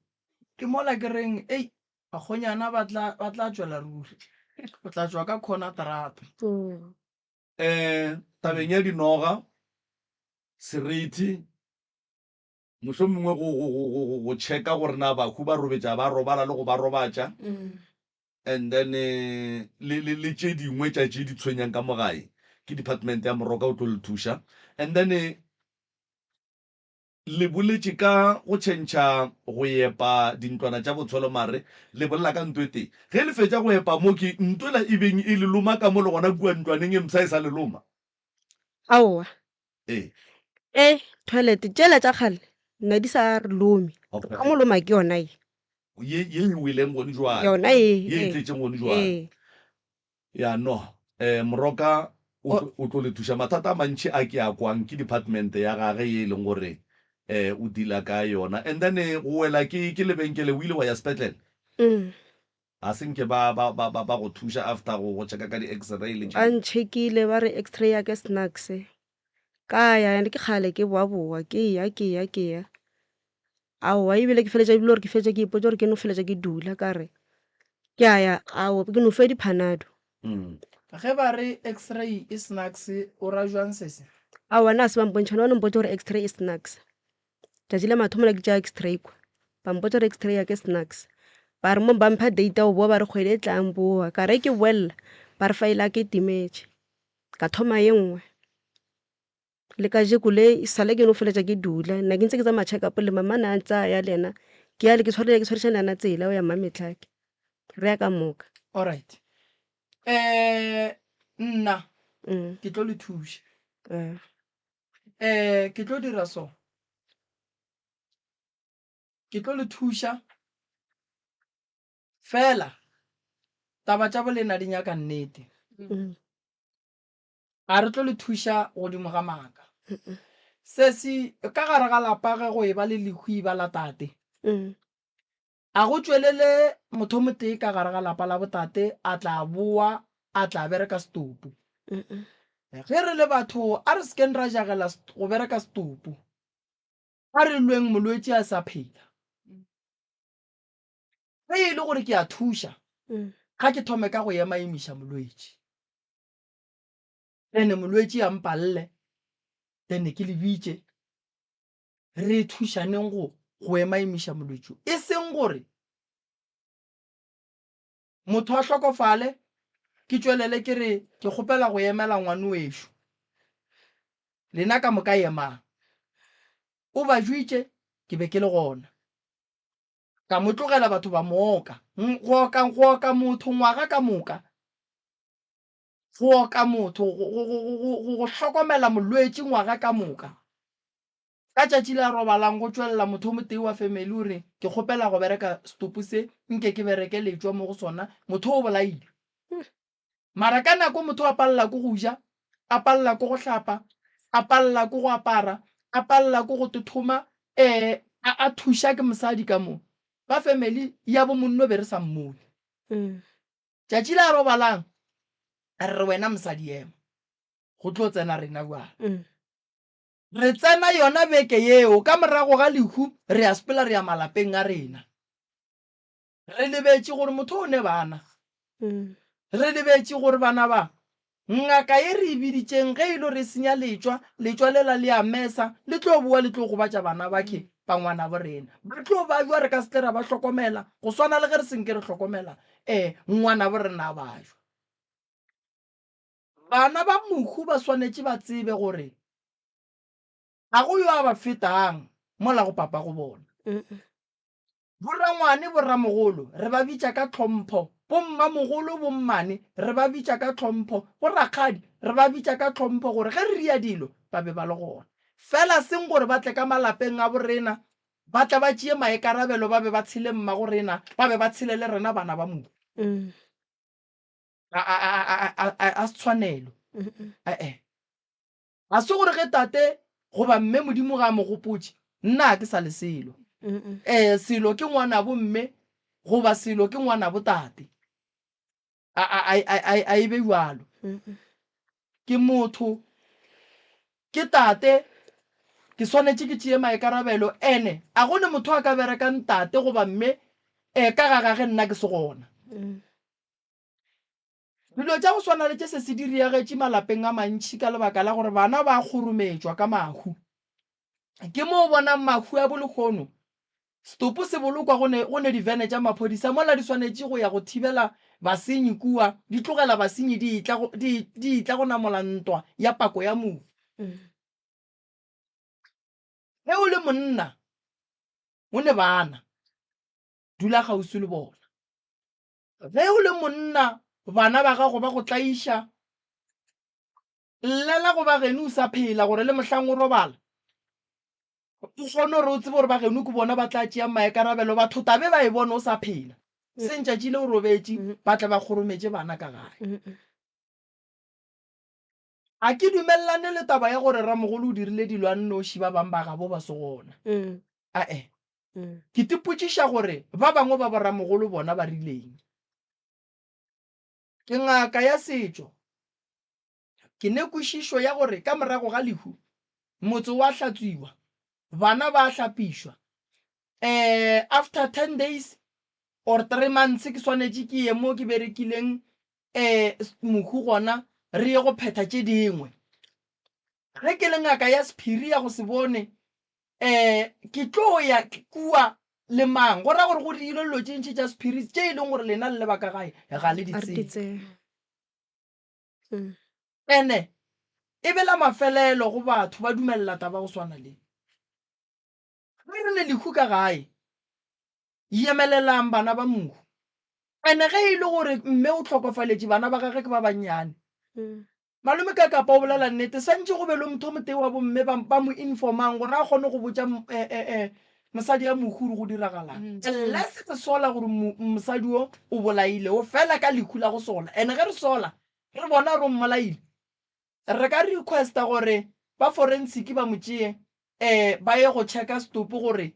Ke mola ke reng, Ei, bakgonyana ba tla, ba tla tšwela ruri. O tla tšwa ka khona terata. E, tabeng ya dinoga, seriti, Mohlomongwe go, go, go, go, go, go checka gore na bahu ba robetša ba robala le go ba robatša. And then le, le, le tše dingwe tša tše di tshwenyang ka mo gae, ke department ya Moroka o tlo le thuša. And then le boletše ka go tšhentšha go epa dintlwana tša botshwelo mare le bolela ka nto e tee. Ge le fetša go epa mo ke nto ela e beng e le loma ka mo le gona kua ntlwaneng e mpsha e sa le loma. Aowa. Ee. E, toilet tšela tša kgale ne di sa re lome. Okay. Ka mo loma ke yona ye. Ye ye e weleng gone jwale. Yona ye. Ye e tletšeng gone jwale. Ee. Ya no, eh, Moroka o tlo, o tlo le thuša. Mathata a mantši a ke a kwang ke department ya gage ye e leng gore eh, o dealer ka yona. And then eh, go wela ke, ke lebenkele, o ile wa ya sepetlele? Mm. Ga se nke ba, ba, ba, ba, ba go thuša after go, go checka ka di-x-ray le Ba tše? ntšhekile ba re x-ray ya ka snacks. Ka ya and ke kgale ke boa-boa ke ya ke ya ke ya. Aowa ebile ke feletša ebile gore ke fetša ke ipotša gore ke no feletša ke dula ka re ke a ya aowa ke no fiwa di-panado. Ge ba re x-ray e snacks o ra jwang sesi? Aowa nna ga se ba mpontšha bona ba no mpotša gore x-ray e snacks. Tšatši la mathomo la ke tšea x-ray kwa ba mpotša gore x-ray ya ka e snacks. Ba re mo ba mpha date ya go boa ba re kgwedi e tlang boa ka re ke boella ba re file ya ka e timetše ka thoma ye nngwe. Le kajeko le sale ke no feletša ke dula nna ke ntse ke tsamaya check up le mama na ntse a ya le yena ke ya le ke tshware ke tshwarišana le yena tsela o ya Mmametlhake re ya ka moka. Alright um nna Mm. ke tlo le thuša Eh. um ke tlo dira so ke tlo le thuša fela taba tša bolena di nyaka nnete. Mm. Ga re tlo le thuša godimo ga maaka. Sesi, ka gare ga lapa ge go eba le lehwiba la tate, a go tšwelele motho o motee ka gare ga lapa la botate a tla boa a tla bereka setopo. Ge re le batho a re se keng ra jagela go bereka setopo. A re lweng molwetši a sa phela. Ge e le gore ke a thuša, ga ke thome ka go emaemiša molwetši. Then molwetši a mpalle, then ke le bitše re thušaneng go go emaemiša molwetši o. E seng gore motho a hlokofale ke tšwelele ke re ke kgopela go emela ngwano wešo. Lena ka moka emang. O ba jwitše ke be ke le gona. Ka mo tlogela batho ba mo oka. Go oka go oka motho ngwaga ka moka. Go oka motho, go, go, go, go, go, go hlokomela molwetši ngwaga ka moka. Ka tšatši le a robalang go tšwelela motho o motee wa family o re, Ke kgopela go bereka setopo se, nke ke bereke letšwa mo go sona. Motho o bolailwe. Mara ka nako motho a palela ke go ja, a palela ke go hlapa, a palela ke go apara, a palela ke go tothoma, eh, a, a thuša ke mosadi ka mo. Ba family ya bo monno be re sa mmone. Tšatši la robalang, re re wena mosadi ema, go tlo tsena rena bjale. Mm. Re tsena yona beke yeo, ka morago ga lehu re a sepela re ya malapeng a rena. Re lebetše gore motho o ne bana. Mm. Re lebetše gore bana ba, ngaka ye re e biditšeng ge e lo re senya letšwa, letšwa lela le a mesa, le tlo boa le tlo gobatša bana bakhe ba ngwanabo rena. Ba tlo bajwa re ka se tle ra ba hlokomela, go swana le ge re se nke re hlokomela um ngwanabo rena a bajwa. Bana ba mohu ba swanetše ba tsebe gore ga go yo a ba fetang mola go papago bona. Borangwane, boramogolo, re ba bitša ka tlhompho, bommamogolo, bommane, re ba bitša ka tlhompho, borakgadi, re ba bitša ka tlhompho gore ge re ria dilo ba be ba le gona. Fela seng gore ba tle ka malapeng a borena, ba tle ba tšee maikarabelo ba be ba tshele mmagorena, ba be ba tshele le rena bana ba mohu. A, a, a, a, a, a, a se tshwanelo. E-e. Ga se gore ge tate goba mme Modimo ga a mo gopotše, nna ga ke sa le selo. Ee, selo ke ngwanabo mme goba selo ke ngwanabo tate. A, a, a, a, a, a e be bjalo. Ke motho, ke tate, ke swanetše ke tšee maikarabelo. Ene a go ne motho a ka berekang tate goba mme um ka ga gage nna ke se gona. Dilo tša go swana le tše se se di riagetše malapeng a mantši ka lebaka la gore bana ba kgorometšwa ka mahu. Ke mo o bonang mahu a bolehono, setopo se bolokwa go ne, go ne divene tša maphodisa mola di swanetše go ya go thibela basenyi kua, di tlogela basenyi di etla go, di, di etla go namola ntwa ya pako ya mohu. Ge o le monna, o ne bana, dula kgauswi le bona. Ge o le monna, bana ba gago ba go tlaiša, llela go ba geno o sa phela gore le mohlang o robala o kgone gore o tsebe gore ba geno ke bona ba tla tšeang maikarabelo. Batho tabe ba e bone o sa phela, seng tšatši le o robetše ba tle ba kgorometše bana ka gae. Ga ke dumelelane le taba ya gore ramogolo o dirile dilo a nnoši ba bang ba gabo ba se gona. Ae. Ke tipotšiša gore ba bangwe ba boramogolo bona ba rileng. Ke ngaka ya setšo. Ke ne kwešišo ya gore ka morago ga lehu motse wa hlatswiwa, bana ba hlapišwa. Um after ten days or 3 months ke swanetše ke ye mo ke berekileng um mohu gona re ye go phetha tše dingwe. Ge ke le ngaka ya sephiri ya go se bone um ke tlo ya kua le mang? Go ra gore go dirilwe dilo tše ntši tša sephiri tše e leng gore lena le le ba ka gae ga le di tsebe. Ene e be la mafelelo go batho ba dumelela taba go swana le. Ge re ne lehu ka gae, yemelelang bana ba mohu. Ene ge e le gore mme o hlokofaletše bana ba gagwe ke ba bannyane, Malome ka kapa o bolela nnete, swantše go be le motho o motee wa bomme ba, ba mo informang gore a kgone go botša eh, eh, eh, mosadi ya mohu gore go diragalang. Unless re sola gore mo, mosadi o o bolaile, o fela ka lehu la go sola. And ge re sola, re bona gore o mmolaile, re ka requesta gore ba forensic ba mo tšee eh, ba ye go checka setopo gore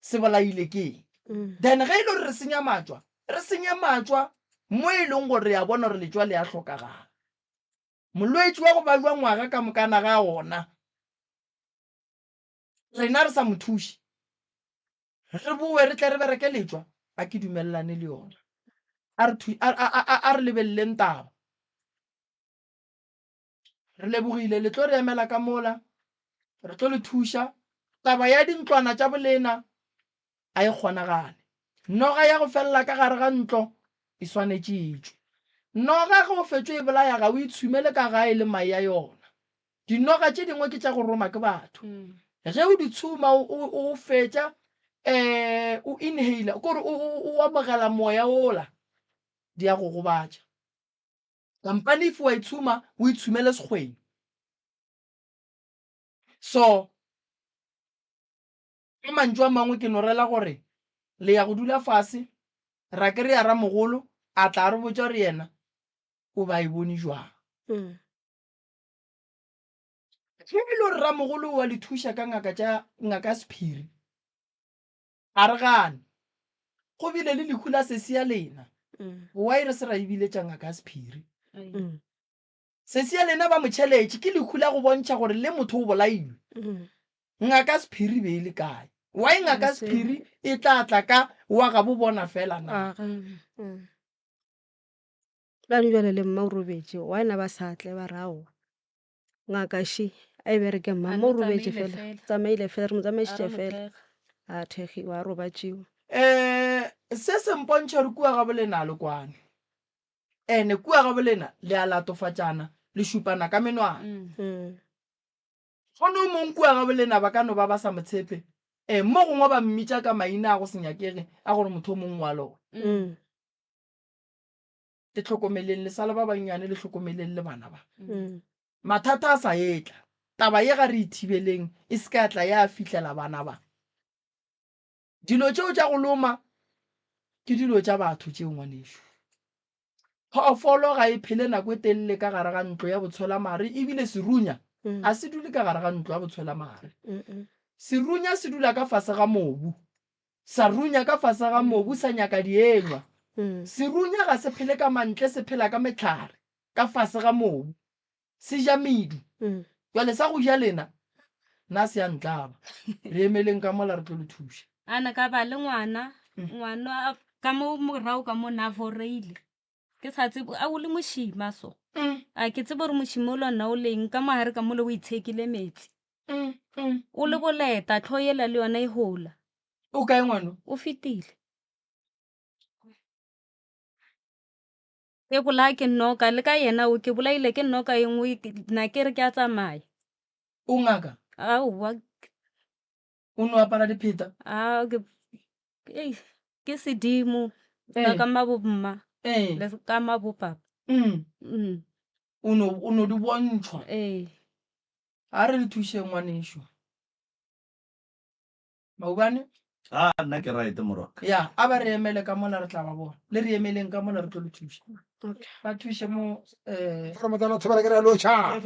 se bolaile ke eng. Then ge e le gore re senya matšwa, re senye matšwa mo e leng gore re a bona gore letšwa le a hlokagala. Molwetši wa go babja ngwaga ka mokana ga ona, rena re sa mo thuše, re bowe re tle re bereke letšwa, a ke dumelelane le yona. A re a, a, a, a re lebeleleng taba. Re lebogile, le tlo re emela ka mola, re tlo le thuša. Taba ya dintlwana tša bolena a e kgonagale. Noga ya go felela ka gare ga ntlo e swanetše e tšwe. Noga ge o fetšo e bolaya ga o e tshumele ka gae le mae a yona. Dinoga tše dingwe ke tša go roma ke batho. Ge o di tshuma o, o, o fetša um o inhaler, ke gore o, o, o amogela moya wola, di a go gobatša. Kampane if wa e tshuma o e tshumele sekgweng. So ka mantšu a mangwe ke no rela gore le ya go dula fase ra kry-a ramogolo a tla re botša gore yena o ba e bone jwang. Mm. Ge e le gore ramogolo wa le thuša ka ngaka tša ngaka ya sephiri A re gane. Go bile le lehu la sesi ya lena. Why re se ra e biletša ngaka ya sephiri? Sesi ya lena ba mo tšheletše ke lehu la go bontšha gore le motho o bolailwe. Ngaka ya sephiri be e le kae? Why ngaka ya sephiri e tla tla ka wa gabo bona fela na? Bjale bjale le mma o robetše, why na ba sa tle ba re aowa? Ngaka še a e bereke mma, mma o robetše fela, tsamaile fela, re mo tsamaišitše fela, a thekgiwa, a robatšiwa. Um se se mpontšha gore kua gabo lena a le kwane, ene kua gabo lena le a latofatšana, le šupana ka menwana. Go no mong kua gabo lena ba ka no ba ba sa mo tshepe, um mo gongwe ba mmitša ka maina a go se nyakege a gore motho o mongwe wa lona. Le hlokomeleng le sa le ba bannyane, le hlokomeleng le bana ba. Mathata a sa etla. Taba ye ga re e thibeleng e se ka ya tla ya fihlela bana ba. Dilo tšeo tša go loma ke dilo tša batho tšeo ngwanešu. Phoofolo ga e phele nako e telele ka gare ga ntlo ya botshwelamare ebile serunya a se dule ka gare ga ntlo ya botshwelamare. Serunya se dula ka fase ga mobu. Sa runya ka fase ga mobu sa nyaka dienywa. Serunya ga se phele ka mantle se phela ka mehlare ka fase ga mobu. Se ja medu. Bjale sa go ja lena nna se a ntlaba. Re emeleng ka mola re tlo le thuša. A na ka ba le ngwana, ngwana ka mo morago ka mo na foreile. Ke sa tsebe a o le mošima so. A ke tsebe gore mošima o le ona o leng ka mo gare ka mole o itshekile metsi. O le boleta tlho yela le yona e gola. O kae ngwano? O fetile. Ke bolaya ke noka le ka yena o ke bolaile ke noka e nngwe na ke re ke a tsamaya. O ngaka? Aowa. O no apara dipheta? A ke ei ke sedimo ka ka mabo mma le ka mabo papa. Mm. O no o no di bontšhwa. Ee. A re le thušeng ngwanešu. Maubane. A nna ke right morwaka. Ya, a ba re emele ka mola re tla ba bona. Le re emeleng ka mola re tlo le thuša. Okay. Ba thuše mo eh Motsana thobela ke re lotšha.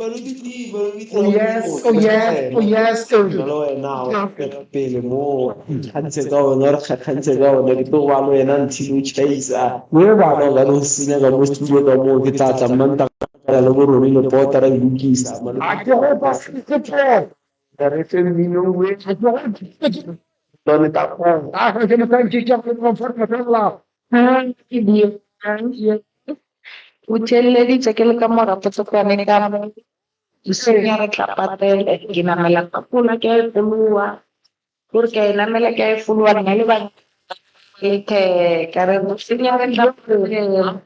Oh yes, oh yes, oh yes. Le wena o tswela pele mo kgantshe ka ona re kgakgantshe ka ona ke tlo go ba le wena until o tšhaisa We bana. ba ba no senya ka mo studio ka moo ke tla tla mmantaga le bo Ronnie le Pota ra e lokisa A ke go pa se tlo. Re fe mmino we. A ke go lone ka koo A ke mo tantse ke go mo fa la. Ke bue o theeleditše ke le ka mo gapotsokwane ka mo senya re tla patela ke namela ka pola ke a e fologa gore ke a e namela ke a e fologa nna le bana letheka re senya re tla patela.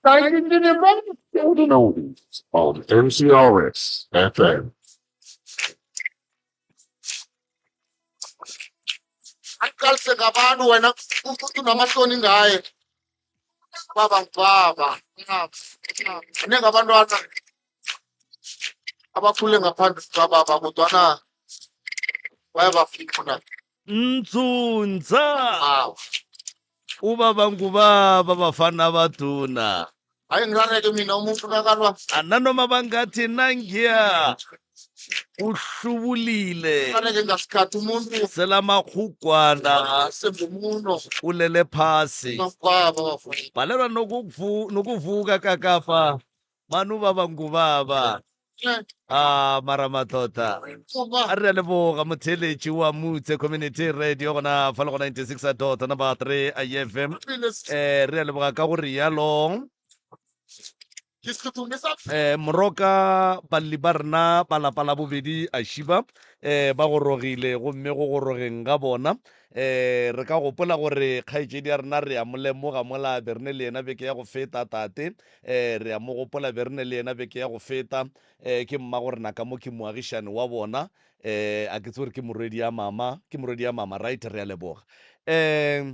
Golden Oldies on MCRS FM. Aqalise ngabantu wena unamahloni ngaye. Baba ngubaba. Ningi abantwana abakhule ngaphandle kukababa kodwana bayabafuna. Ntsundza. Awu. Ubaba ngubaba bafana batuna. Hayi ngirareke mina umuntu nakalwa. Nanoma bangathi nangiya uhlubulile. Ngirareke ngasikhathi umuntu Selamakgukwana semumuno ulele phasi. Baba bafuna. Balelwa nokuvu nokuvuka kakafa. Manu baba ngubaba. Ah mara matlotla. A re a leboga motheeletši wa Mutse Community Radio gona fa le go 96 dot number 3 FM. Eh re a leboga ka go rialo. Eh moroka balli ba rena ba lapa la bobedi a šiba eh ba gorogile gomme go gorogeng ga bona eh re ka gopola gore kgaetšedi ya rena re a mo lemoga mola be re ne le yena beke ya go feta tate Eh, re a mo gopola, be re ne le yena beke ya go feta. Eh, ke mmago rena ka mo, ke moagišane wa bona. Eh, a ke tsebe gore ke morwedi ya mama, ke morwedi ya mama, right? Re a leboga. Eh,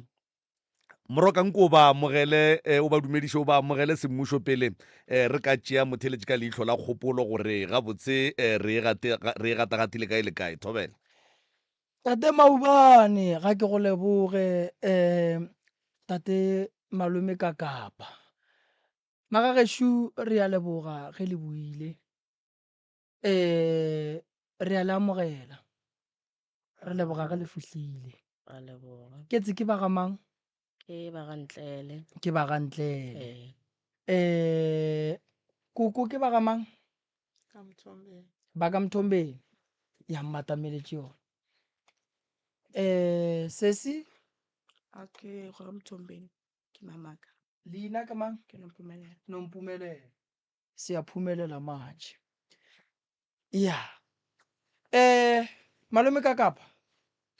Moroka nko o ba amogele, eh, o ba dumediše, o ba amogele semmušo pele eh, re ka tšea motheeletši ka leihlo la kgopolo gore gabotse eh, re e gate, re e gatagatile kae le kae. Thobela. Tate Maubane, ga ke go leboge um tate malome ka kapa. Magagešo re a leboga ge le buile. Um re a le amogela. Re leboga ge le fihlile. Ra leboga. Ke tse ke ba ga mang? Ke ba ga Ntlele. Ke ba ga Ntlele. Ee. Eh koko ke ba ga mang? Ka Mthombeni. Ba ka Mthombeni. Ya mmatameletše yona. Eh sesi? A ke go ga Mthombeni. Ke mamaka. Leina ke mang? Ke Nompumelelo. Nompumelelo. Siyaphumelela manje. Ya. Eh malome ka kapa.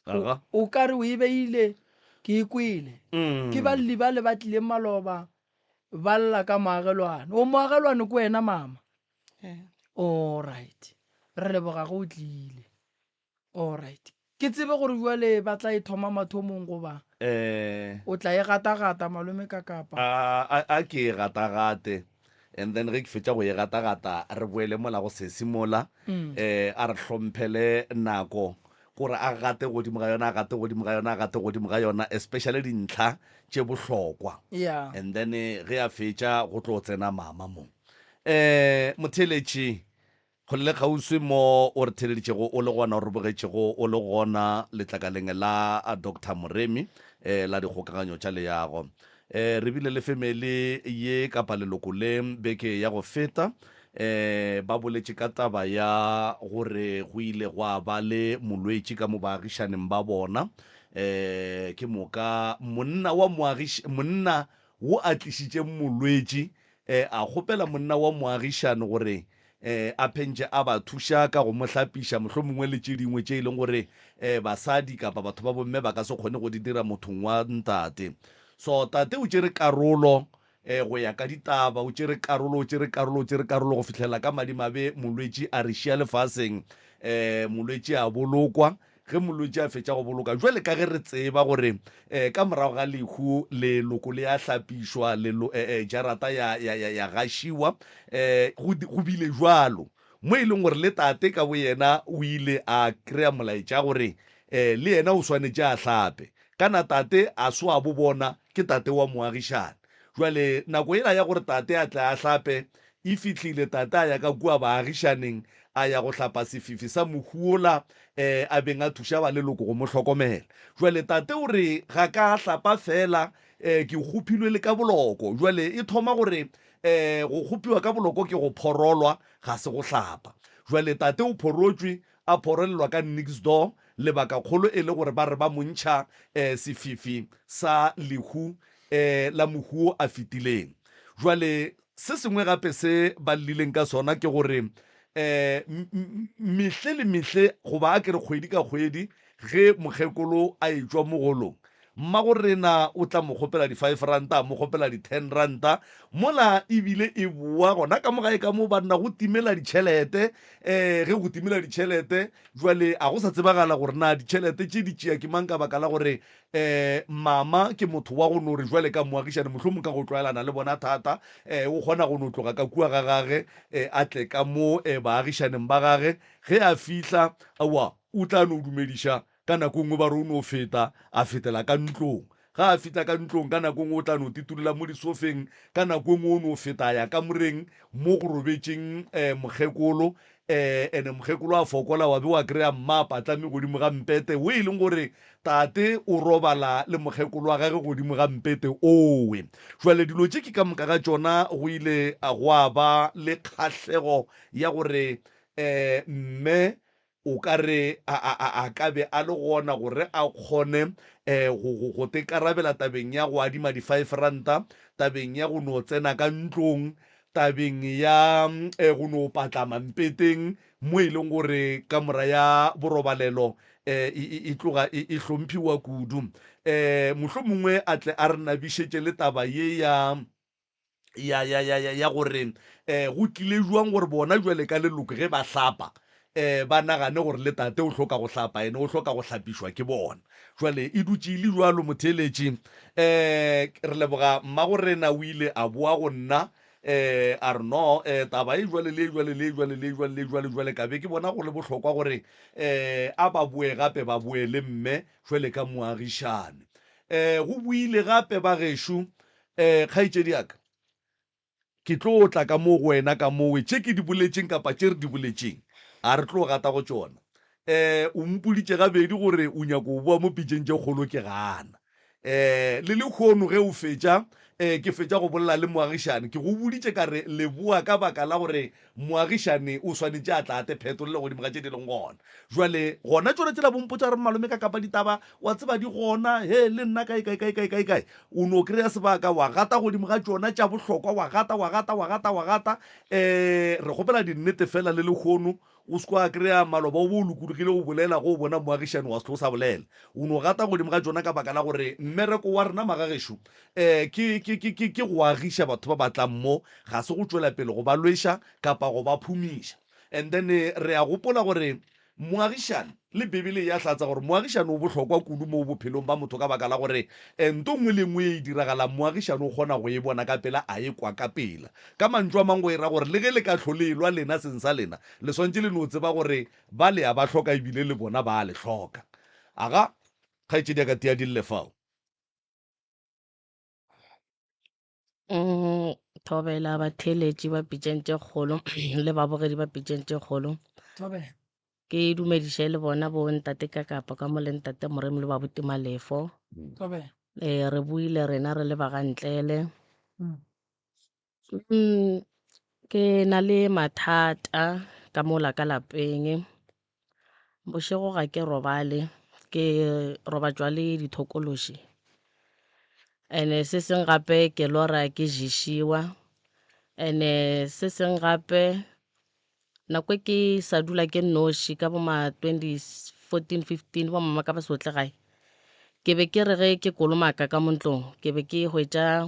Aga. O ka re o e beile ke e kwele. Mm. Ke balli ba le ba tlileng maloba ba lla ka moagelwane. O moagelwane ke wena mama. Eh. All right. Re leboga ge o tlile. All right. Ke tsebe gore jwale ba tla e thoma mathomong goba Eh. o tla e gatagata malome ka kapa. A, a, a ke e gatagate and then ge ke fetša go e gatagata re boele mola go sesi mola Mm. eh, a re hlomphele nako gore a gate godimo ga yona a gate godimo ga yona a gate godimo ga yona especially dintlha tše bohlokwa Yeah. and then eh, ge a fetša go tlo tsena mama mo eh motheeletši Kgole le kgauswi mo o re theeleditšego o le gona, o re bogetšego o le gona letlakaleng la Doctor Moremi la dikgokaganyo tša leago. Re bile le family ye kapa leloko le beke ya go feta, ba boletše ka taba ya gore go ile gwa ba le molwetši ka mo baagišaneng ba bona. Ke moka monna wa moagiš, monna wo a tlišitšeng molwetši a kgopela monna wa moagišane gore a phentše a ba thuša ka go mo hlapiša, mohlomongwe le tše dingwe tše e leng gore basadi kapa batho ba bomme ba ka se kgone go di dira mothong wa ntate. So tate o tšere karolo go ya ka ditaba, o tšere karolo, o tšere karolo, o tšere karolo go fihlela ka madimabe molwetši a re šia lefaseng, molwetši a bolokwa. ge molwetši a fetša go boloka, bjale ka ge re tseba gore um ka morago ga lehu leloko le a hlapišwa, lelo, eh, eh, jarata ya, ya, ya, ya gašiwa, um go, go bile bjalo mo e leng gore le tate ka boyena o ile a kry-a molaetša gore um le yena o swanetše a hlape. Kana tate a so a bo bona ke tate wa moagišane. Jwale nako yela ya gore tate a tle a hlape e fihlile, tate a ya ka kua baagišaneng a ya go hlapa sefifi sa mohu wola um a beng a thuša ba leloko go mo hlokomela. Jwale tate o re, Ga ka hlapa feela, um ke kgophilwe le ka boloko. Jwale e thoma gore um go kgophiwa ka boloko ke go phorolwa, ga se go hlapa. Jwale tate o phorotšwe, a phorolelwa ka next door, lebakakgolo e le gore ba re ba mo ntšha um sefifi sa lehu um la mohu wo a fetileng. Jwale se sengwe gape se ba llileng ka sona ke gore um mehle le mehle goba a ke re kgwedi ka kgwedi ge mokgekolo a etšwa mogolong, mmagorena o tla mo kgopela di-five ranta, a mo kgopela di-ten ranta, mola ebile e boa gona ka mo gae ka mo banna go timela ditšhelete. Um ge go timela ditšhelete jwale a go sa tsebagala gore na ditšhelete tše di tšea ke mang ka baka la gore um mama ke motho wa go no re jwale ka moagišane mohlomong ka go tlwaelana le bona thata um o kgona go no tloga ka kua ga gage um a tle ka mo um baagišaneng ba gage ge a fihla aowa o tla no dumediša ka nako nngwe ba re o no feta a fetela ka ntlong ga a fihla ka ntlong ka nako nngwe o tla no titulela mo disofeng ka nako nngwe o no feta a ya kamoreng mo go robetšeng um mokgekolo um ene mokgekolo a fokola wa be wa kry-a mma a patlame godimo ga mpete wo e leng gore tate o robala le mokgekolo wa gage godimo ga mpete owe. Jwale dilo tše ke ka moka ga tšona go ile gwa ba le kgahlego ya gore um mme o ka re a, a, a, a ka be a le gona gore a kgone um go, go, go tekarabela tabeng ya go adima di-five ranta, tabeng ya go no tsena ka ntlong, tabeng ya um go no patlama mpeteng mo e leng gore kamora ya borobalelo um e, e, e tloga e, e hlomphiwa kudu. Um mohlomongwe a tle a re nabišetše le taba ye ya ya ya ya ya ya gore um go tlile jwang gore bona jwale ka leloko ge ba hlapa um ba nagane gore le tate o hloka go hlapa ene o hloka go hlapišwa ke bona. Jwale e dutše e le jwalo motheeletši. Um re leboga mmagorena o ile a boa go nna um a re no um taba e jwale le e jwale le e jwale le e jwale le e jwale jwale ka be ke bona go le bohlokwa gore um a ba boe gape ba boe le mme jwale ka moagišane. Um go boile gape ba gešo um kgaetšedi ya ka Ke tlo tla ka mo go wena ka mowe, tše ke di boletšeng kapa tše re di boletšeng, a re tlo gata go tšona. Um o mpoditše gabedi gore o nyako go boa mo pitšeng tše kgolo, ke gana. Um le lehono ge o fetša, um ke fetša go bolela le moagišane, ke go boditše ka re leboa ka baka la gore Moagišane o swanetše a tla a te phetolele godimo ga tše di leng gona. Jwale gona tšona tšela bompotša gore malome ka kapa ditaba wa tseba di gona, he le nna kae kae kae kae kae kae. O no kry-a sebaka wa gata godimo ga tšona tša bohlokwa wa gata wa gata wa gata wa gata. Um re kgopela dinnete fela le lehono o se ke wa kry-a maloba o bo o lokologile go bolela ge o bona moagišane wa se tlo sa bolela. O no gata godimo ga tšona ka baka la gore mmereko wa rena magagešo um ke, ke, ke, ke, ke go agiša batho ba ba tlang mo, ga se go tšwela pele go ba lweša kapa go ba phumiša. And then re a gopola gore moagišane, le Bibele e a hlatsa gore moagišane o bohlokwa kudu mo bophelong ba motho ka baka la gore nto nngwe le nngwe ye e diragalang moagišane o kgona go e bona ka pela, a e kwa ka pela. Ka mantšu a mang go e ra gore le ge le ka hlo le elwa lena seng sa lena, le swantše le no tseba gore ba le a ba hloka ebile le bona ba a le hloka. Aga, kgaetšedi ya ka tia di lle fao. Thobela batheeletši ba pitšeng tše kgolo le babogedi ba pitšeng tše kgolo. Thobela. Ke dumediše le bona bo ntate Kakapa ka mo le ntate Moremi le babuti Malefo. Thobela. Ee, re buile rena re le ba ga Ntlele. Ke na le mathata ka mola ka lapeng. Bošego ga ke robale, ke robatšwa le dithokološi. And-e se seng gape ke lora ke ješiwa, and-e se seng gape nako e ke sa dula ke nnoši ka bo ma 2014, 15 bo mama ka ba se tle gae, ke be ke re ge ke kolomaka ka mo ntlong ke be ke hwetša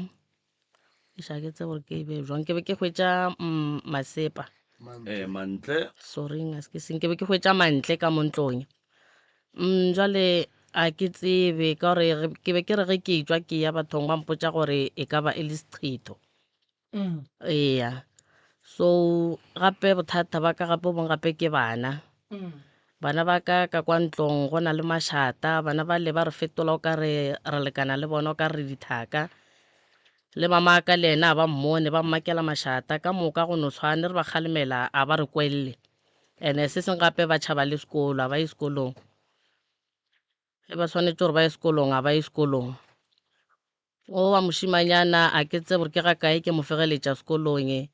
Eish, ga ke tsebe gore ke e bee jwang ke be ke hwetša masepa Eh, mantle sorry a se ke seng ke be ke hwetša mantle ka mo ntlong. Jwale a ke tsebe ka gore ke be ke re ge ke etšwa ke ya bathong ba mpotša gore e ka ba e le seqhetho. Eya. So gape bothata ba ka gape bo bongwe gape ke bana. Bana ba ka ka kwa ntlong go na le mašata, bana ba le ba re fetola o ka re re lekana le bona o ka re re dithaka. Le mama ka le yena a ba mmone ba mmakela mašata ka moka go no tshwane re ba kgalemela a ba re kwelle. Ene se seng gape ba tšhaba le sekolo, a ba ye sekolong. Ge ba swanetše gore ba ye sekolong, a ba ye sekolong. O wa mošimanyana a ke tsebe gore ke ga kae ke mo fegeletša sekolong,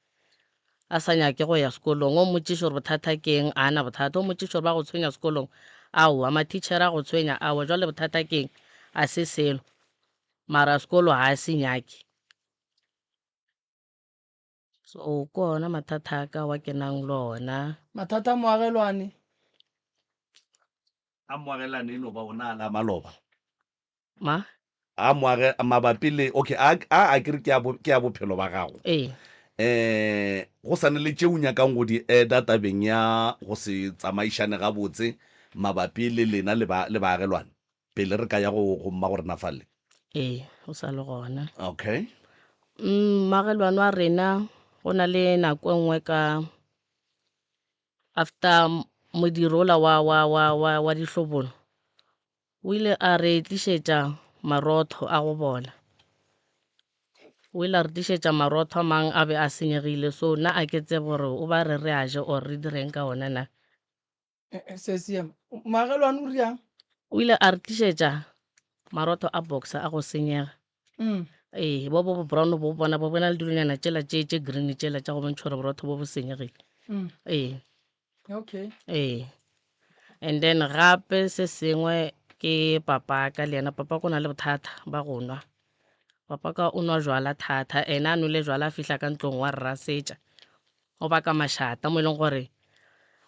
a sa nyake go ya sekolong. O mmotšiše gore bothata ke eng, a na bothata. O mmotšiše gore ba go tshwenya sekolong, aowa. Mathitšhere a go tshwenya, aowa. Jwale bothata ke eng? A se selo. Mara sekolo ga a se nyake. So ke ona mathata a ka wa ke nang le ona. Mathata a moagelwane. A moagelane e no ba ona a la maloba. Ma? A moage mabapi le okay a a a ke re ke a ke a bophelo ba gago. Ee. Eh go sa ne le tše o nyakang go di eda tabeng ya go se tsamaišane gabotse mabapi le lena le ba le baagelwane. Pele re ka ya go go mmagorena fale. Ee, o sa le gona. Okay. Mmagelwane wa rena go na le nako e nngwe ka after modiro ola wa wa wa wa wa dihlobolo o ile a re tlišetša marotho a go bola. O ile a re tlišetša marotho a mang a be a senyegile so nna a ke tsebe gore o ba re re a je or re direng ka ona na. Eh, eh, se seema moagelwane o riang O ile a re tlišetša marotho a boxer a go senyega. Ee, bo bo bo brown bo bona bo bona le dilonyana tšela tše tše green tšela tša go bontšha gore borotho bo bo senyegile. Ee. Okay. Ee. And then gape se sengwe ke papa ka le yena papa ko na le bothata ba go nwa. Papa ka o nwa jwala thata ena a nwele jwala a fihla ka ntlong wa re rasetša. O baka mašata mo e leng gore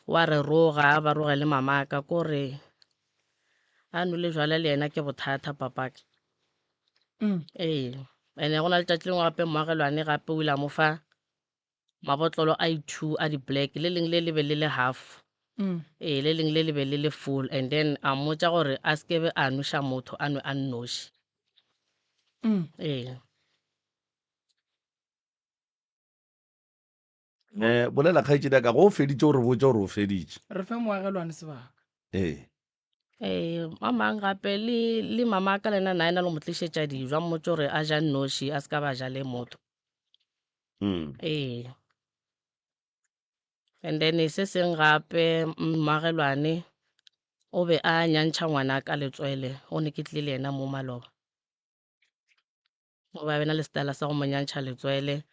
wa re roga a ba roge le mamaka ko re a nwele jwala le yena ke bothata papaka. Ee, ene go na le tšatši lengwe gape moagelwane gape o ile a mo fa mabotlolo a i-two a di-black le leng le le be le le half. Ee, le leng le le be le le full and then a mmotša gore a se ke be a nweša motho a nwe a nnoši. Ee. Eh, bolela kgaetšedi ya ka go o feditše o re botše gore o feditše. Re fe moagelwane sebaka. Ee. Ee, a mang gape le le mama ka lena na ena le mo tlišetša dijo a mmotše gore a ja nnoši a se ka ba ja le motho. Ee. And then se seng gape mmagelwane o be a nyantšha ngwana ka letswele o ne ke tlile le yena mo maloba. O be a bena le setala sa go mo nyantšha letswele.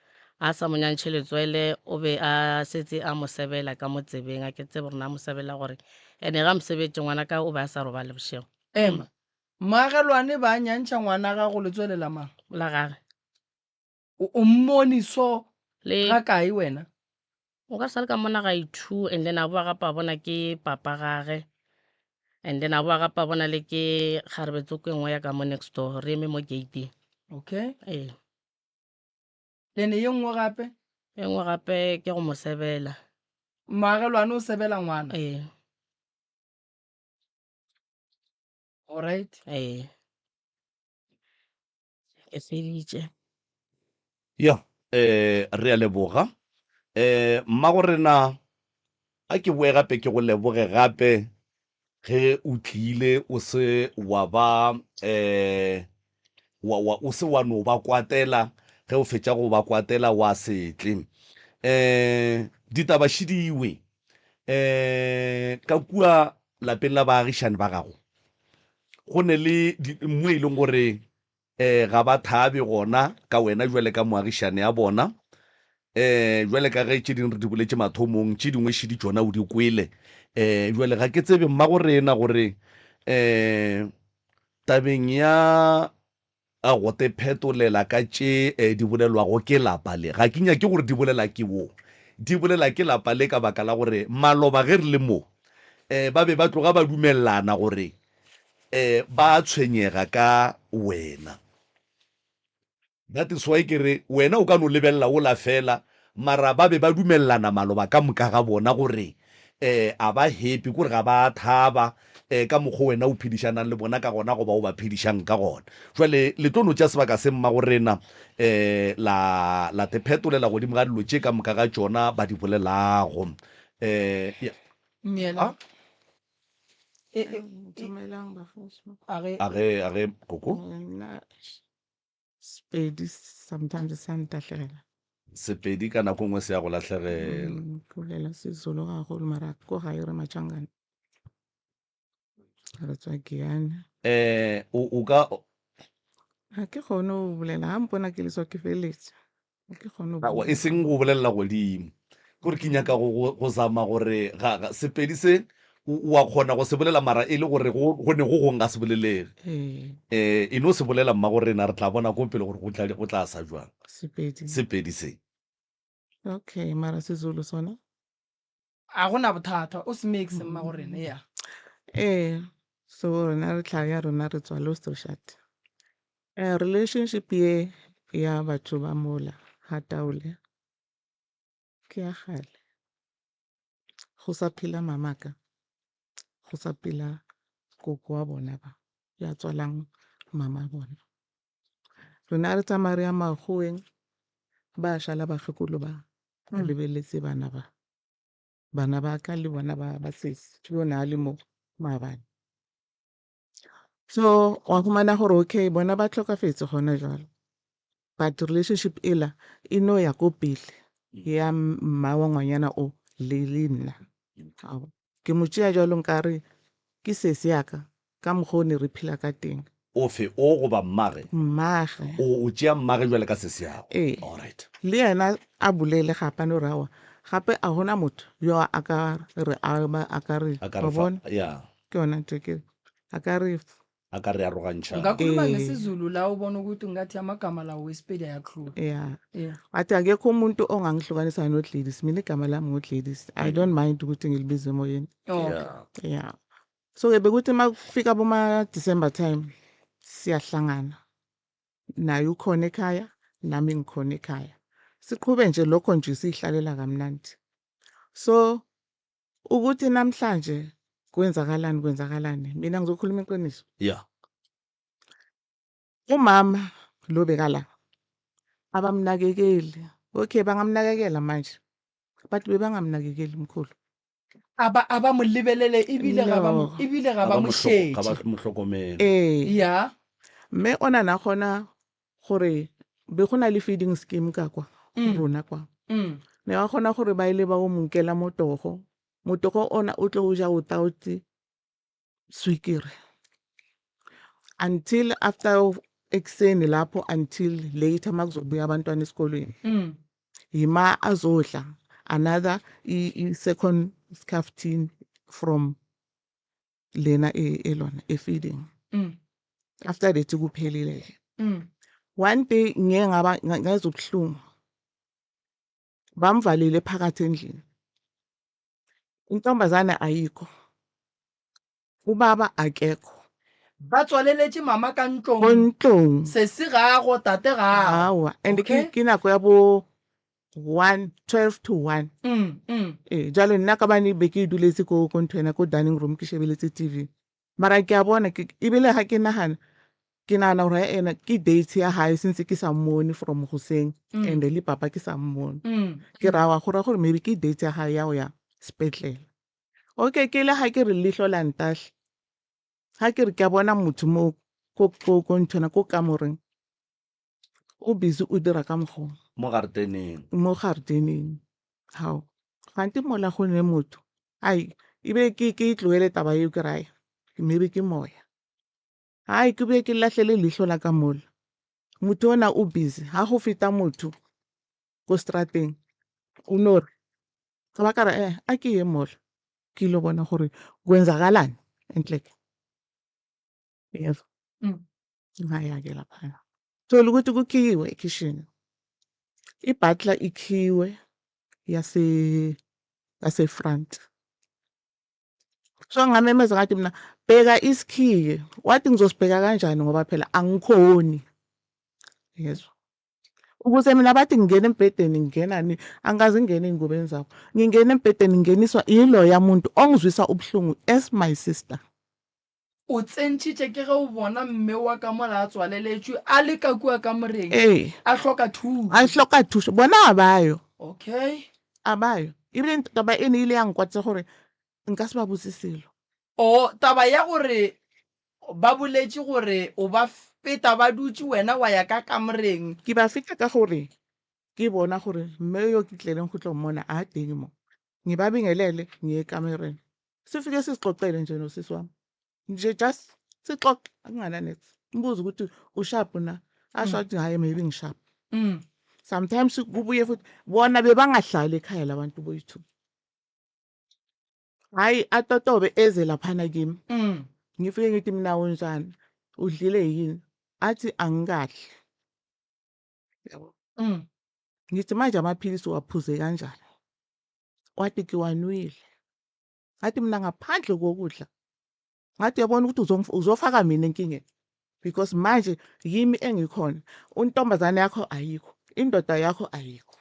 A sa mo nyantšhe letswele, o be a setse a mo sebela ka mo tsebeng. A ke tsebe gore na mo sebela gore. Ene ga mo sebetše ngwana ka o be a sa robale bošego. Ema, Mmagelwane ba nyantšha ngwana gago letswele la mang? La gage. O, o mmone so Le ga kae wena? O ka sa le ka mona ga i-two and then a boa gape a bona ke papa gage and then a boa gape a bona le ke kgarebe tsoko e nngwe ya ka mo next door re eme mo gate-ing. Okay. Ee. Then ye nngwe gape? E nngwe gape ke go mo sebela. Moagelwane o sebela ngwana? Ee. Alright. Ee. Ke feditše. Ya, eh, re a leboga. Eh, mmagorena, a ke boe gape ke go leboge gape ge o tlile o se wa ba eh, wa, wa, o se wa no ba kwatela, ge o fetša go ba kwatela wa se tle. Eh, ditaba šidiwe. Eh, ka kua lapeng la baagišani ba gago go ne le mo e leng gore um ga ba thabe gona ka wena jwale ka moagišane ya bona. Um jwale ka ge tše dingwe re di boletše mathomong, tše dingwe šidi tšona o di kwele. Um jwale ga ke tsebe mmago rena gore um tabeng ya a go te phetolela ka tše eh, di bolelwago ke lapa le, ga ke nyake gore di bolela ke wo, di bolela ke lapa le ka baka la gore maloba ge re le mo um ba be ba tloga ba dumelelana gore um ba tshwenyega ka wena. That is why ke re wena o ka no lebelela wola fela, mara ba be ba dumelelana maloba ka moka ga bona gore um a ba happy, kore ga ba thaba. um ka mokgo wena o phedišanang le bona ka gona goba o ba phedišang ka gona. Jwale le tlo no tšea sebaka se mmagorena um la, la te phetolela godimo ga dilo tše ka moka ga tšona ba di bolelago. Um ya. Mmiela. A? E, e, e, Dumelang bafo. a ge. A ge, a ge, koko. Nna Sepedi sometimes se a ntahlegela. Sepedi ka nako nngwe se a go lahlegela. Ke bolela Sezulu gagolo mara ko gae re Machangana. Re tswa Giyani. Eh, o, o ka. Ga ke kgone go bolela, ga mpona ke le so ke feleletše. Ga ke kgone go Aowa, e seng go bolelela godimo. Ke gore ke nyaka go, go, go zama gore ga, ga, Sepedi se o, o a kgona go se bolela mara e le gore go, go ne go gong ga se bolelege. Ee. Eh, e no se bolela mmagorena, re tla bona ko pele gore go tla, go tla sa jwang. Sepedi. Sepedi se. Okay, mara Sezulu sona? A go na bothata, o se mixe mmagorena, ya. Ee, so rena re tlhaga ya rena re tswa Lososhat. Eh, relationship ye ya batho ba mola ga Taole ke ya kgale. Go sa phela mamaka, go sa phela koko wa bona ba ya tswalang mama bona. Rena re tsamaya re ya makgoweng, ba šala bakgekolo ba ba lebeletse bana ba. Bana ba ka le bona ba ba sesi yo ne a le mo maabane. So wa fumana gore okay bona ba hlokafetse gona jwale but relationship ela e no ya ko pele ya mma wa ngwanyana o le le nna. Ke mo tšea jwalo nkare ke sesi ya ka ka mokgwa o ne re phela ka teng. Ofe, o goba mmage? Mmage. O, o tšea mmage jwale ka sesi yago? Ee. Alright. Le yena a bolele gape a no re aowa, gape a gona motho yo a ka re a ba a ka re, A ka wa re fa, bona? ya. Ke yona ntho e ke a ka re. A ka re arogantšha. Nka khuluma Ee. ngesiZulu la ubone ukuthi ngathi amagama lawo weSepedi ayakhuluma. Ya. Yeah. Wathi akekho umuntu ongangihlukanisa noGladys. Mina igama lami nguGladys. I don't mind ukuthi ngilibize emoyeni. Okay. Yeah. Yeah. So ke bekuthi uma kufika boma December time siyahlangana. Naye ukhona ekhaya, nami ngikhona ekhaya. Siqhube nje lokho nje sihlalela kamnandi. So ukuthi namhlanje kwenzakalani kwenzakalani mina ngizokhuluma iqiniso. Yeah. Umama lo bekala abamnakekeli. Okay bangamnakekela manje. But bebangamnakekeli mkhulu. Aba aba mo lebelele ebile ga ba mo No. ebile ga Ga ba ba mo mo hloko, ga ba šetše. mo hlokomele. Ee. Ya. Mme ona na kgona gore be go na le feeding scheme ka kwa rona kwa. Ne ba kgona gore ba ile ba o monkela motogo. Motogo ona o tlo o ja without swikiri. Until after ekuseni lapho until later makuzobuya abantwana esikolweni. Yima azodla another i second scarf tin from lena elona e feeding. After that kuphelile ke. One day ngiye ngaba ngezwa ubuhlungu. Bamvalile phakathi endlini. Intombazane ayikho. Ubaba akekho. Ba tswaleletše mama ka ntlong. Ko ntlong. Sesi gago, tate gago. Aowa, and Okay. ke ke nako ya bo 1 12 to 1. Ee, jwale nna ka bane be ke duletse ko ko nthwena ko dining room ke shebeletse TV. Mara ke a bona ke ebile ha ke nahana ke nahana gore ena ke date ya hae since ke sa mmone from hoseng and le papa ke sa mmone. Ke ra wa go ra gore maybe ke date ya hae ya go ya sepetlele. Okay, ke le ha ke re leihlo la ntahle. Ha ke re ke a bona motho mo ko ko ko nthwena ko kamoreng. O busy o dira ka mokgwa. Mo gardeneng. Mo gardeneng. Hao. Gante mola go ne motho. Ai, ebe ke ke tlohele taba eo ke re ai, maybe ke moya. Ai, ke be ke lahlele leihlo la ka mola. Motho ona o busy, ha go feta motho ko strateng o no re ka ba ka re a ke ye mola ke ile bona gore kwenzakalani entleke. Yes. Ngaya ke laphaya. Thola ukuthi kukhiyiwe ekhishini. Ibutler ikhiyiwe yase yase front. So ngamemeza ngathi mina bheka isikhiye. Wathi ngizosibheka kanjani ngoba phela angikhoni. Yezwa. Ukuze mina bathi ngingena embhedeni ngingena ni angikaze ngingene ey'ngubeni zabo. Ngingena embhedeni ngingeniswa yiloya muntu ongizwisa ubuhlungu as my sister. O tsentšhitše ke ge o bona mme wa ka mola a tswaleletšwe a le ka kua kamoreng Ee. a hloka thušo. A hloka thušo. Bona a ba yo. Okay. A ba yo. Ebile taba eno e ile ya nkwatša gore nka se ba botse selo. O, taba ya gore ba boletše gore o ba feta ba dutše wena wa ya ka kamoreng. Ke ba feta ka gore ke bona gore mme yo ke tleleng go tlo mmona a teng mo. Ngibabingelele ngiye ekamereni. Sifike sizixoxele nje nosisi wami. Nje just sixoxe akungananetsi. Mbuze ukuthi usharp na? Asho athi hayi maybe ngisharp. Sometimes kubuye futhi bona bebangahlali ekhaya labantu boyithu. Hayi atotobe eze laphana kimi. Ngifike ngithi mina unjani? Udlile yini? Athi angikadli. Yabo. Ngithi manje amaphilisi uwaphuze kanjani? Wathi ngiwanwile. Ngathi mina ngaphandle kokudla. Ngathi uyabona ukuthi uzofaka mina enkingeni. Because manje yimi engikhona. Untombazane yakho ayikho. Indoda yakho ayikho.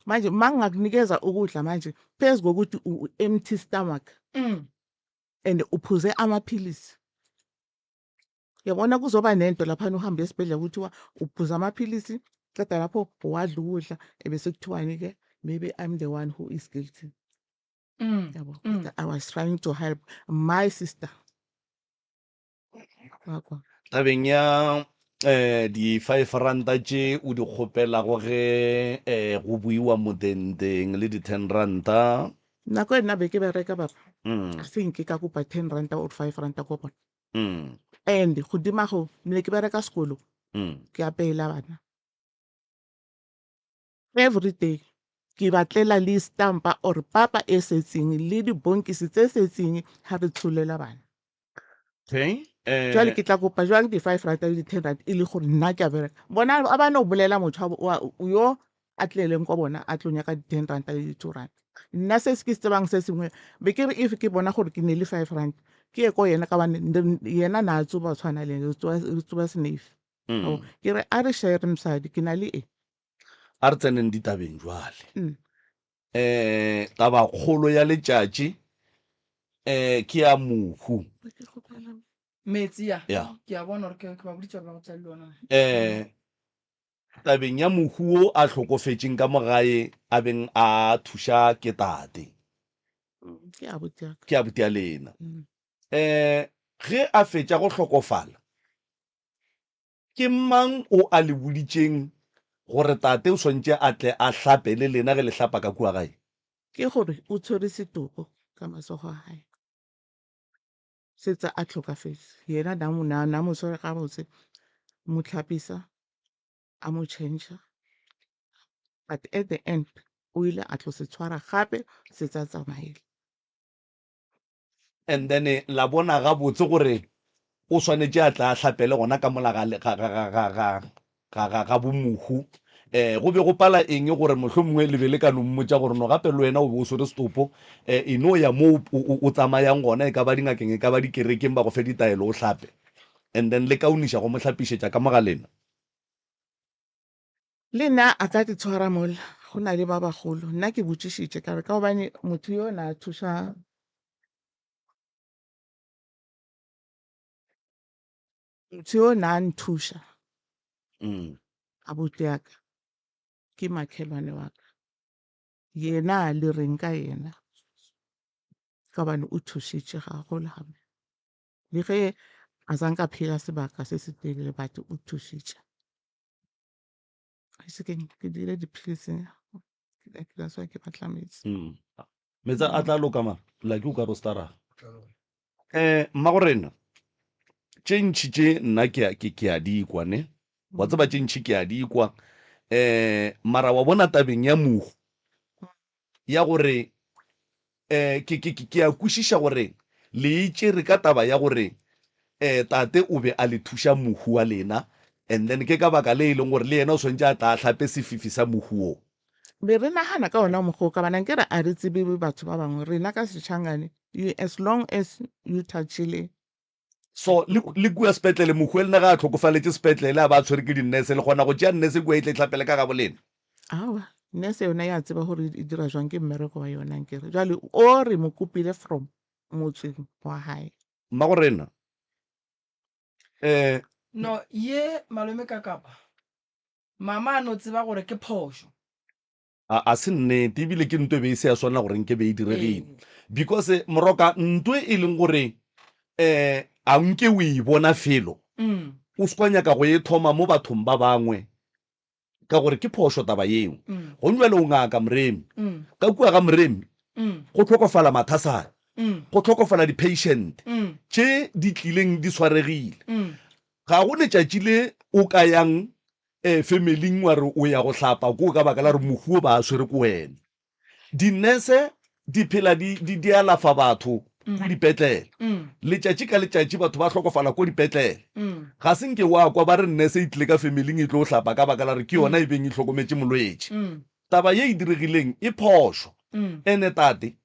Manje mangingakunikeza ukudla manje phezu kokuthi u-empty stomach. And uphuze amaphilisi. Yabona kuzoba nento laphana uhambe esibhedlela kuthiwa uphuza amaphilisi qeda lapho wadla ukudla ebese kuthiwani ke maybe I'm the one who is guilty. Yabo. I was trying to help my sister. Ngakho. Tabeng ya eh di 5 ranta tše o di kgopelago ge eh go buiwa motenteng le di 10 ranta. Nako e nna be ke bereka baba. A se nke ka kopa 10 ranta or 5 ranta ko bona. And godima go ne ke bereka sekolo. Ke apeela bana. Every day ke batlela le stampa or papa e setseng le dibonkisi tse setseng ha re tsholela bana. Okay. Eh, Jwale ke tla kopa jwang di-5 ranta le di-10 rand e le gore nna ke a bereka. Bona a ba no bolela motho yo a tleleng kwa bona a tlo nyaka di-10 ranta le di-2 rand. Nna se ke se tsebang se sengwe be ke re if ke bona gore ke ne le 5 rand ke ye ko yena ka bane yena na tsoba tshwana le re tsoba senefi. Ke re a re share mosadi ke na le e. A re tseneng ditabeng jwale. Eh taba kgolo ya letšatši eh ke ya mohu. Metsi ya. Ya. Ke a bona gore ke ba boditše gore ba go tla le ona. Eh tabeng ya mohu wo a hlokofetšeng ka mo gae a beng a thuša ke tate. Ke abuti ya ka. Ke abuti ya lena. Eh ge a fetša go hlokofala Ke mang o a le boditšeng gore tate o swanetše a tle a hlape le lena ge le hlapa ka kua gae? Ke gore o tshwere setopo ka matsogo a hae. Setse a hlokafetše. Yena na mo, na, na mo tshwere gabotse, mo hlapisa, a mo tšhentšha. But at the end, o ile a tlo se tshwara gape setse a tsamaile. And then la bona gabotse gore o swanetše a tla a hlapele gona ka mola ga, ga, ga, ga, ga, ga, ga, ga, ga bomohu. Eh, go be go pala eng gore mohlomongwe le be le ka no mmotša gore no gape le wena o be o swere setopo, eh, e no ya mo o, o, o tsamayang gona, e ka ba dingakeng, e ka ba dikerekeng, ba go fe ditaelo o hlape. And then le kaoniša go mo hlapišetša ka mo ga lena. Le nna a ka di tshwara mola go na le ba bagolo. Nna ke botšišitše ka re ka gobane motho yo na thuša motho yo na nthuša abuti ya ka ke makhelwane wa ka. Yena le reng ka yena? Ka gobane o thušitše gagolo gape. Le ge a sa nka phela sebaka se se telele but o thušitše. Se ke ke dire dipilisi that's why ke batla metsi. Metsi a tla loka mara like o ka re o stara. Eh mmagorena tše ntši tše nna ke ke ke a di kwa ne. Wa tseba tše ntši ke a di kwa. Eh mara wa bona tabeng ya mohu ya gore Eh, ke, ke, ke a kwešiša gore le e tšere ka taba ya gore eh, tate o be a le thuša mohu wa lena, and then ke ka baka le e leng gore le yena o swanetše a tla a hlape sefifi sa mohu wo. Be re nagana ka ona mokgwa wo, ka bana nkere a re tsebe batho ba bangwe, rena ka Sechangane, you, as long as you touchile So, le, le kua sepetlele, mohu wa lena ge a hlokofaletše sepetlele, a ba a tshwere ke dinnese, le kgona go tšea nnese kua e tle e hlapele ka gabo lena? Aowa, nurse yona ya tseba gore e dira jwang, ke mmereko wa yona nkere. Jwale o re mo kopile from motseng wa hae. Mmagorena eh. No ye malome ka kapa mama a no tseba gore ke phošo. A a se nnete ebile ke nto e be e se ya swanela gore nke be e diregile because moroka nto e leng gore um a nke o e bona felo o se kwa nyaka go e thoma mo bathong ba bangwe ka gore ke phošo taba yeo. Gong jwale o ngaka Moremi, ka kua ga Moremi go hlokofala mathasana, go hlokofala di-patient tše di tlileng di swaregile. Ga go letšatši le o ka yang um femeling wa re o ya go hlapa koo ka baka la gore mohu o ba a swere ko wena. Dinese di phela di, di, di alafa batho ko dipetlele. Letšatši ka letšatši batho ba hlokofala ko dipetlele. Ga se nke wa kwa ba re nese e tlile ka femeling e tlo hlapa ka baka la gore ke yona e beng e hlokometše molwetši. Taba ye e diregileng e phošo. Ene tate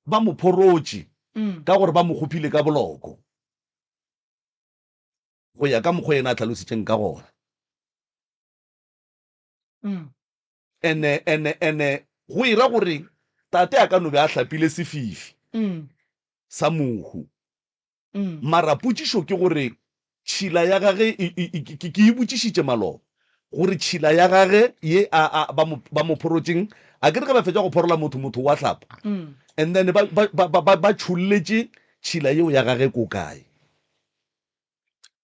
ba mo phorotše ka gore ba mo kgophile ka boloko go ya ka mokgwa yena a hlalositšeng ka gona. Ene, ene, ene go e ra gore tate a ka no be a hlapile sefifi sa mohu. Mara potšišo ke gore tšhila ya gage e, e, e, ke, ke e botšišitše maloba gore tšhila ya gage ye a, a, ba mo, ba mo phorotšeng, a ke re ge ba fetša go phorola motho, motho wa hlapa. And then ba, ba, ba, ba, ba, ba tšholletše tšhila yeo ya gage ko kae?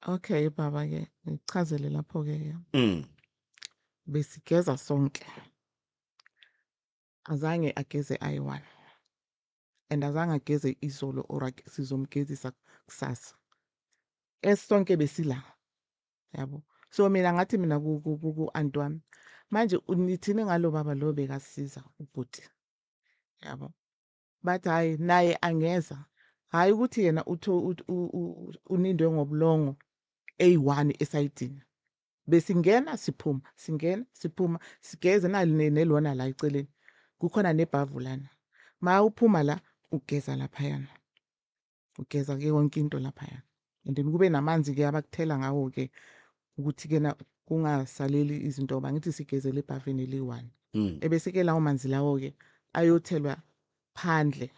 Okay baba ke ngichazele lapho ke ke. Besigeza sonke. Azange ageze ayi-one. And azange ageze izolo or sizomgezisa kusasa. Esonke besila. Yabo. So mina ngathi mina ku ku ku ku anti wami manje nithini ngalo baba lo bekasiza ubhuti. Yabo. Bathi hhayi naye angeza. Hhayi ukuthi yena unindwe ngobulongo eyi-one esayidini. Besingena siphuma, singena siphuma, sigeze nali nelona la eceleni. Kukhona nebhavu lana. Ma uphuma la ugeza laphayana. Ugeza-ke yonke into laphayana. And then kube namanzi-ke abakuthela ngawo-ke ukuthi-ke na kungasaleli izinto ngoba ngithi sigezele ebhavini eliyi-one. Ebese-ke lawo manzi lawo-ke ayothelwa phandle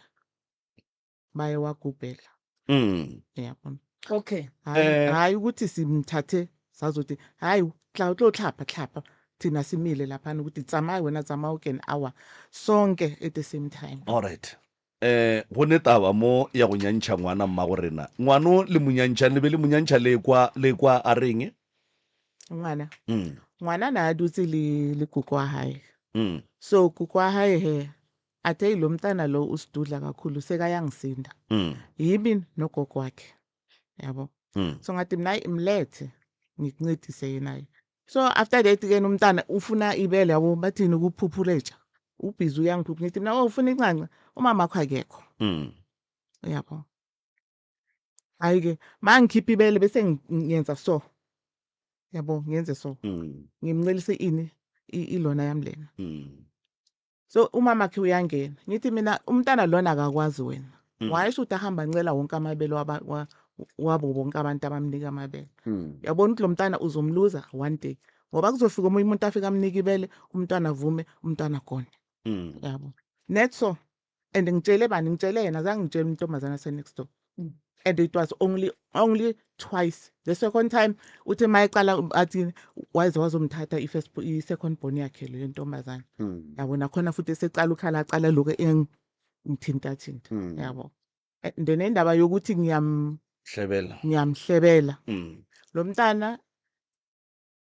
bayewagubhela. Uyabona? Okay. Hhayi Eh. hhayi ukuthi simthathe sazothi hhayi tla tlo tlhapha tlhapha thina simile laphana ukuthi tsamaya wena tsamaya o kene awa sonke at the same time. All right. Eh, go ne taba mo ya go nyantšha ngwana mmago rena. Ngwano le mo nyantšhang le be le mo nyantšha le kwa le kwa a reng? Ngwana. Ngwana na a dutse le le koko wa hae. So koko wa hae he athe lo mntana lo usidudla kakhulu sekayangisinda. Yimi nogogo wakhe. Yabo. So ngathi mina hayi mlethe ngikuncedise yena. So after that ke umntana ufuna ibele yabo bathini ukuphuphuleja. Ubhizi uyangiphupha ngithi mina oh ufuna incanca umama wakho akekho. Uyabo. Hayi ke mangikhipha ibele bese ngiyenza so. Yabo ngiyenze so. Ngimncelise ini ilona yami lena. So umama wakhe uyangena. Ngithi mina umntana lona akakwazi wena. Wayesho ukuthi ahamba ancela wonke amabele wabo bonke abantu abamnika amabele. Uyabona ukuthi lo mntana uzomluza one day. Ngoba kuzofika omunye umuntu afike amnike ibele, umntwana avume, umntwana agone. Yabo. Net so. And ngitshele bani? Ngitshele yena, azange ngitshele untombazana ase next door. And it was only twice. The second time uthe mayeqala athi waze wazomthatha i-first i-second born yakhe leyo ntombazana. Yabo nakhona futhi esecala ukhala acala lokho engithinta thinta. Yabo. And then indaba yokuthi Hlebela. ngiyamhlebela. Lo mntana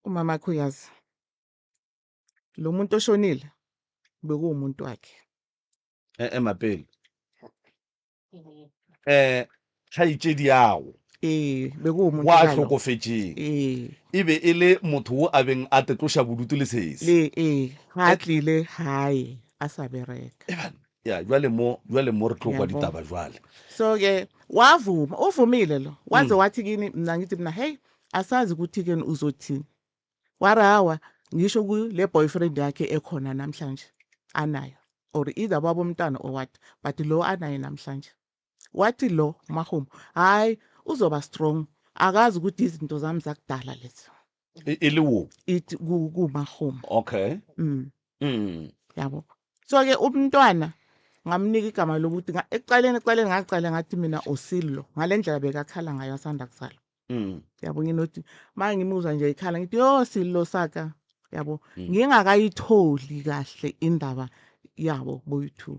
umama wakhe uyazi. Lo muntu oshonile bekuwumuntu wakhe. Mapele. Kgaetšedi yago. Ee, bekuwumuntu Wa kalo. hlokofetšeng. Ee. E be e le motho wo a beng a tetloša bodutu le sesi. Le, ee, ga a tlile gae a sa bereka. Eban, ya, jwale mo, jwale mo re tlo kwa Yabo. ditaba jwale. So ke wavuma, uvumile lo. Waze wathi kini mina ngithi mina hey, asazi ukuthi ke uzothini. Wa re awa ngisho ku le boyfriend yakhe ekhona namhlanje anayo or either baba umntwana or what, but lo anaye namhlanje. Wathi lo Mahumo, hayi uzoba strong, akazi ukuthi izinto zami zakudala lezi. E le wo? Ithi ku Mahumo. Okay. Yabo. So ke umntwana Ngamnika igama lokuthi ekuqaleni ekuqaleni ngaqala ngathi mina uSillo ngale ndlela bekakhala ngayo asanda kuzalwa. Yabo nginothi uma ngimuzwa nje ekhala ngithi yo Sillo saka yabo ngingakayitholi kahle indaba yabo boyi-two.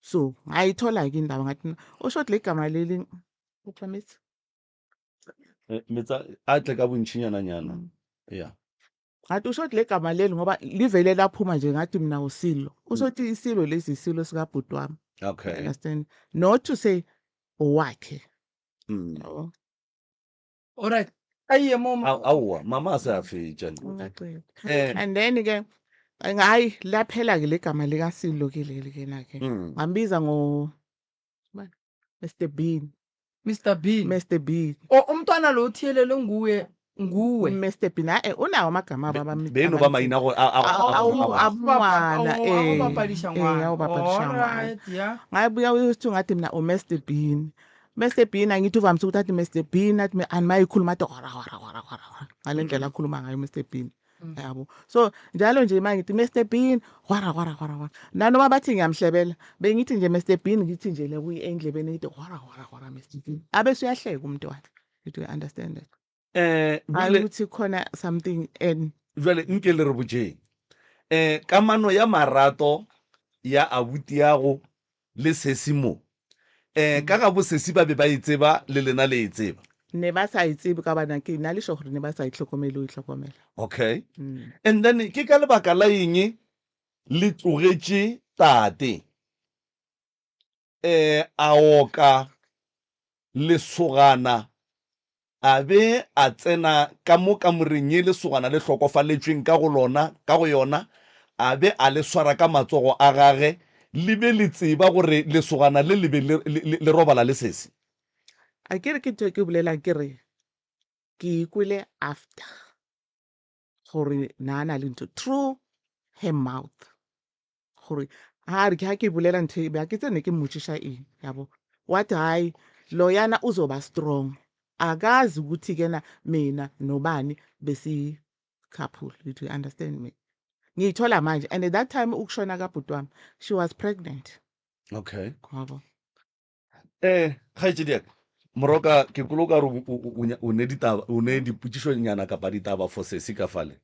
So ngayithola-ke indaba ngathi usho ukuthi le gama leli uphamisa Metsa a tle ka bontšhinyananyana. Ya. Ngathi usho ukuthi le gama leli ngoba livele laphuma nje ngathi mina uSilo. Usho ukuthi isilo lesi isilo sikabhuti wami. Okay. Understand? Not to say owakhe. Yabo. Alright. Aye mama. Aowa, mama a se a fetša. Ngaqeda. And then ke hayi laphela ke legama lika Silo ke leli ke na ke. Ngambiza ngo Mr Bean. Mr Bean. Mr Bean. O umntwana lo uthiyelelwe nguwe nguwe. Mr Bean eh unawo amagama abo abami. Beno ba maina go abangwana eh bapadiša ngwana. Eh bapadiša ngwana. Alright, yeah. Ngabuya uthi ngathi mina u Mr Bean. Mr Bean angithi uvamise ukuthi athi Mr Bean athi animayikhuluma athi hora hora hora hora. Ngale ndlela akhuluma ngayo Mr Bean. Yabo. So njalo nje mangithi Mr Bean hwara hwara hwara hwara. Nanoma bathi ngiyamhlebela bengithi nje Mr Bean ngithi nje le kuyi endlebeni ngithi hwara hwara hwara Mr Bean. Abe uyahleka umntwana. You do understand that? Bjale ukuthi khona something and jwale nke le re botšeng. Kamano ya marato ya abutiago le sesi mo. Ka ga bo sesi ba be ba e tseba le lena le e tseba. Ne ba sa e tsebe ka bana ke na le sure gore ne ba sa e hlokomele o e hlokomela. Okay. And then ke ka lebaka la eng le tlogetše tate a oka lesogana a be a tsena ka mo kamoreng ye lesogana le hlokofaletšweng ka go lona, ka go yona, a be a le swara ka matsogo a gage, le be le tseba gore lesogana le le be le, le, le robala le sesi? A ke re ke ntho e ke bolelang ke re ke ikwele after gore na na le ntho through her mouth gore ha re ha ke bolela ntho e be ke tsene ke mmotšiša eng yabo wathi hayi loyana uzoba strong akazi ukuthi kena mina nobani besi couple you do understand me ngiyithola manje and at that time ukushona kabhuti wami she was pregnant. Okay. Yabo. Kgaetšedi ya ka Moroka ke kwele o ka re o ne ditaba o ne dipotšišonyana kapa ditaba for sesi ka fale.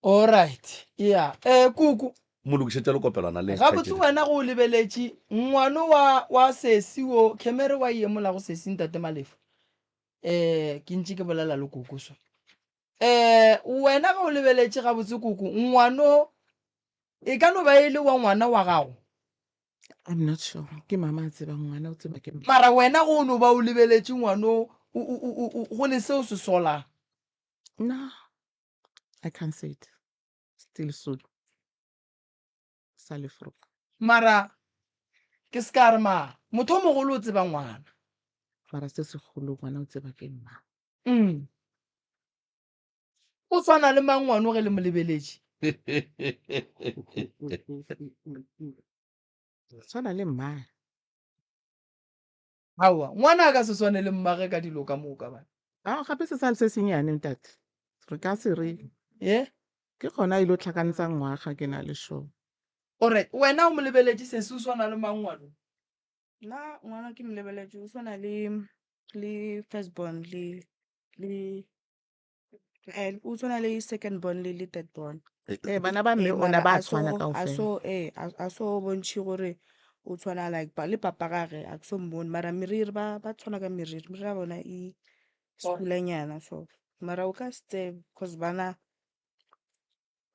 Alright yeah kuku. Mo lokišetša lekopelwana le Gabotse kgaetšedi. wena go o lebeletše ngwano wa wa sesi wo khemere wa e emola go sesi ntate Malefo. Ke ntše ke bolela le koko so. Wena ge o lebeletše gabotse koko ngwano e ka no ba e le wa ngwana wa gago. I'm not sure. Ke mama a tsebang ngwana o tseba ke mama. Mara wena go no ba o lebeletše ngwano go ne seo se solang. No. I can't say it. Still soon. Sa le fro. Mara ke se ka re mara motho o mogolo o tseba ngwana. Mara se segolo ngwana o tseba ke mma. O swana le mang ngwano ge le mo lebeletše? Tshwana le mma. Aowa, ngwana a ka se swane le mmage ka dilo ka moka bana. Ao, gape se sa le se sennyane ntate. Re ka se re. Ye? Ke gona a ile tlhakantsha ngwaga ke na le sure. Alright, wena o mo lebeletše sesi o swana le mang ngwano? Nna ngwana ke mo lebeletše o swana le le first born le le o tshwana le second born le le third born. Eh, bana ba mme Eh, ona mara ba a so- tshwana a kaofela. so eh a so bontšhe gore o tshwana like le papa gage a ke so mmone mara meriri ba tshwana ka meriri, meriri ya bona e sekulanyana so mara o ka se tsebe cause bana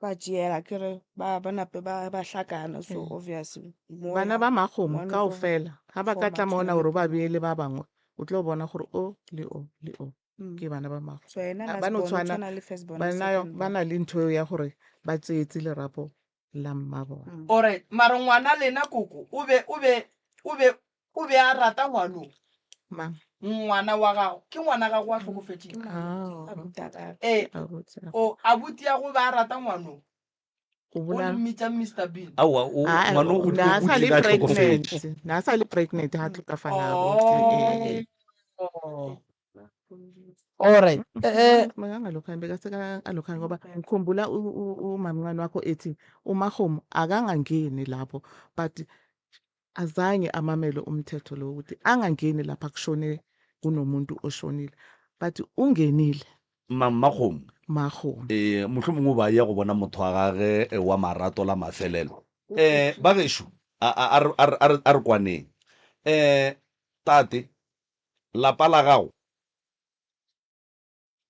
ba tšeela akere ba nape ba hlakana so obviously moya Bana ba makgomo ngwana o tlo kaofela ga ba ka forma tla mona tshwana le gore o ba papa. beele ba bangwe o tlo bona gore o le o le o ke bana ba makgomo. So yena Ba last no born o tshwana, tshwana le first born le ba na second ba born. na le ntho eo ya gore ba tseetse lerapo la mma bona. Alright, mara ngwana lena koko o be o be o be o be a rata ngwano? Mang? Ngwana wa gago, ke ngwana gago a hlokofetšeng? Ao. Abuti a ka. Eh, Abuti a. o abuti ya go ba a rata ngwano? O O bola- le mmitša Mister Bean. Aowa, o Ah, ngwano o na o sa le tlile a hlokofetše. pregnant. Na sa le pregnant ha tlhokafala abuti. Eh, eh. Oh. Alright. Makangalokhani bekaseka alokhani ngoba ngikhumbula umamncane wakho ethi uMakgomo akangangeni lapho but Azange amamele umthetho lo ukuthi angangeni lapha kushone kunomuntu oshonile but ungenile. Ma Mmakgomo. Mmakgomo. Ee, mohlomongwe o ba ya go bona motho wa gage eh, wa marato la mafelelo. Eh, ba gešo, a, a, a, re- a, re- a, re- a re kwaneng. Eh, tate, lapa la gago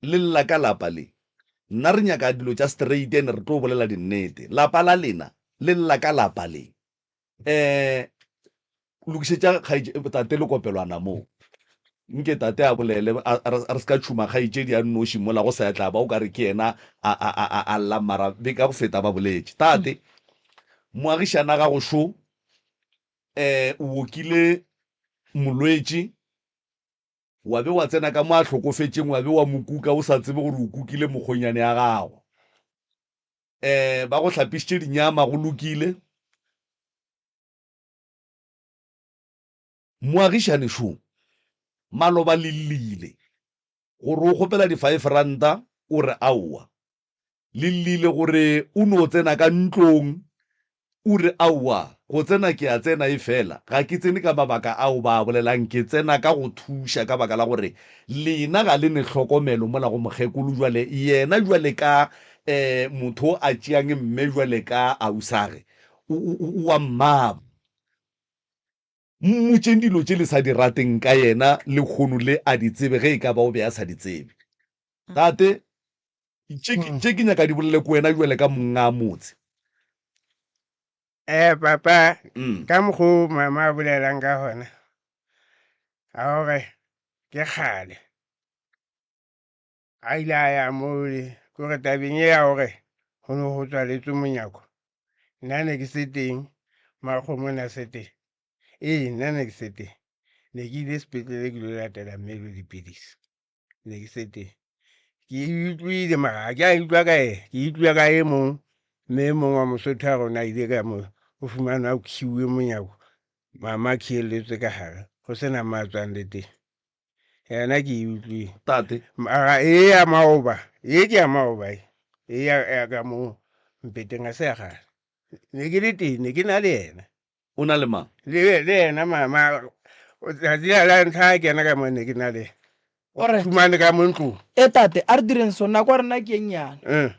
le lla ka lapa le. Nna re nyaka dilo tša straight and re tlo bolela dinnete. Lapa la lena le lla ka lapa le. Eh, lokišetša kgaetše tate le kopelwana mo. Nke tate a bolele a a re se ka tšhuma kgaetšedi a nnoši mola go sa tla ba o ka re ke yena a a a a a llang mara be ka go feta ba boletše. Tate, moagišana gago šo eh o okile molwetši Wa be wa tsena ka mo a hlokofetšeng, wa be wa mo kuka o sa tsebe gore o kukile mokgonyane ya gago. Um ba go hlapišitše dinyama, go lokile. Moagišane šo, maloba le llile gore o kgopela di-five ranta, o re aowa. Le llile gore o no tsena ka ntlong, o re, Aowa, go tsena ke a tsena efela ga ke tsene ka mabaka ao ba a bolelang, ke tsena ka go thuša ka baka la gore lena ga le ne hlokomelo mola go mokgekolo jwale yena jwale ka um motho a tšeang mme jwale ka ausage o, o, o, o a mmaba. Mmotšeng dilo tše le sa di rateng ka yena lehono le a di tsebe ge e ka ba o be a sa di tsebe. Tate, tše ke, tše ke nyaka di bolele ko wena jwale ka monga motse. Eh papa, Mm. ka mokgo mama a bolelang ka gona, a gore ke kgale a ile a ya mole, kore tabeng e ya gore go ne go tswaletswe monyako, nna ne ke se teng, Makgomo ne a se teng. Ee, nna ne ke se teng, ne ke ile sepetlele ke lo latela mme le dipidisi, ne ke se teng. Ke e utlwile mara ga ke a utlwa ka ena, ke utlwa ka e mong, mme e mong wa Mosotho a rona a ile ka mo o fumana a khiuwe monyako, mama a khieletswe ka gare, go sena mo a tswang le teng. Yena ke e utlwile. Tate. Mara e ya maoba, e ke ya maoba e, e ya ya ka mo mpeteng ga se ya gale. Ne ke le teng, ne ke na le yena. O na le mang? Le le yena mama, tsatsi la la ntlha a kena ka mo ne ke na le. Alright. Fumane ka mo ntlong. E tate, a re direng so, nako ya rena ke e nnyane. Eh.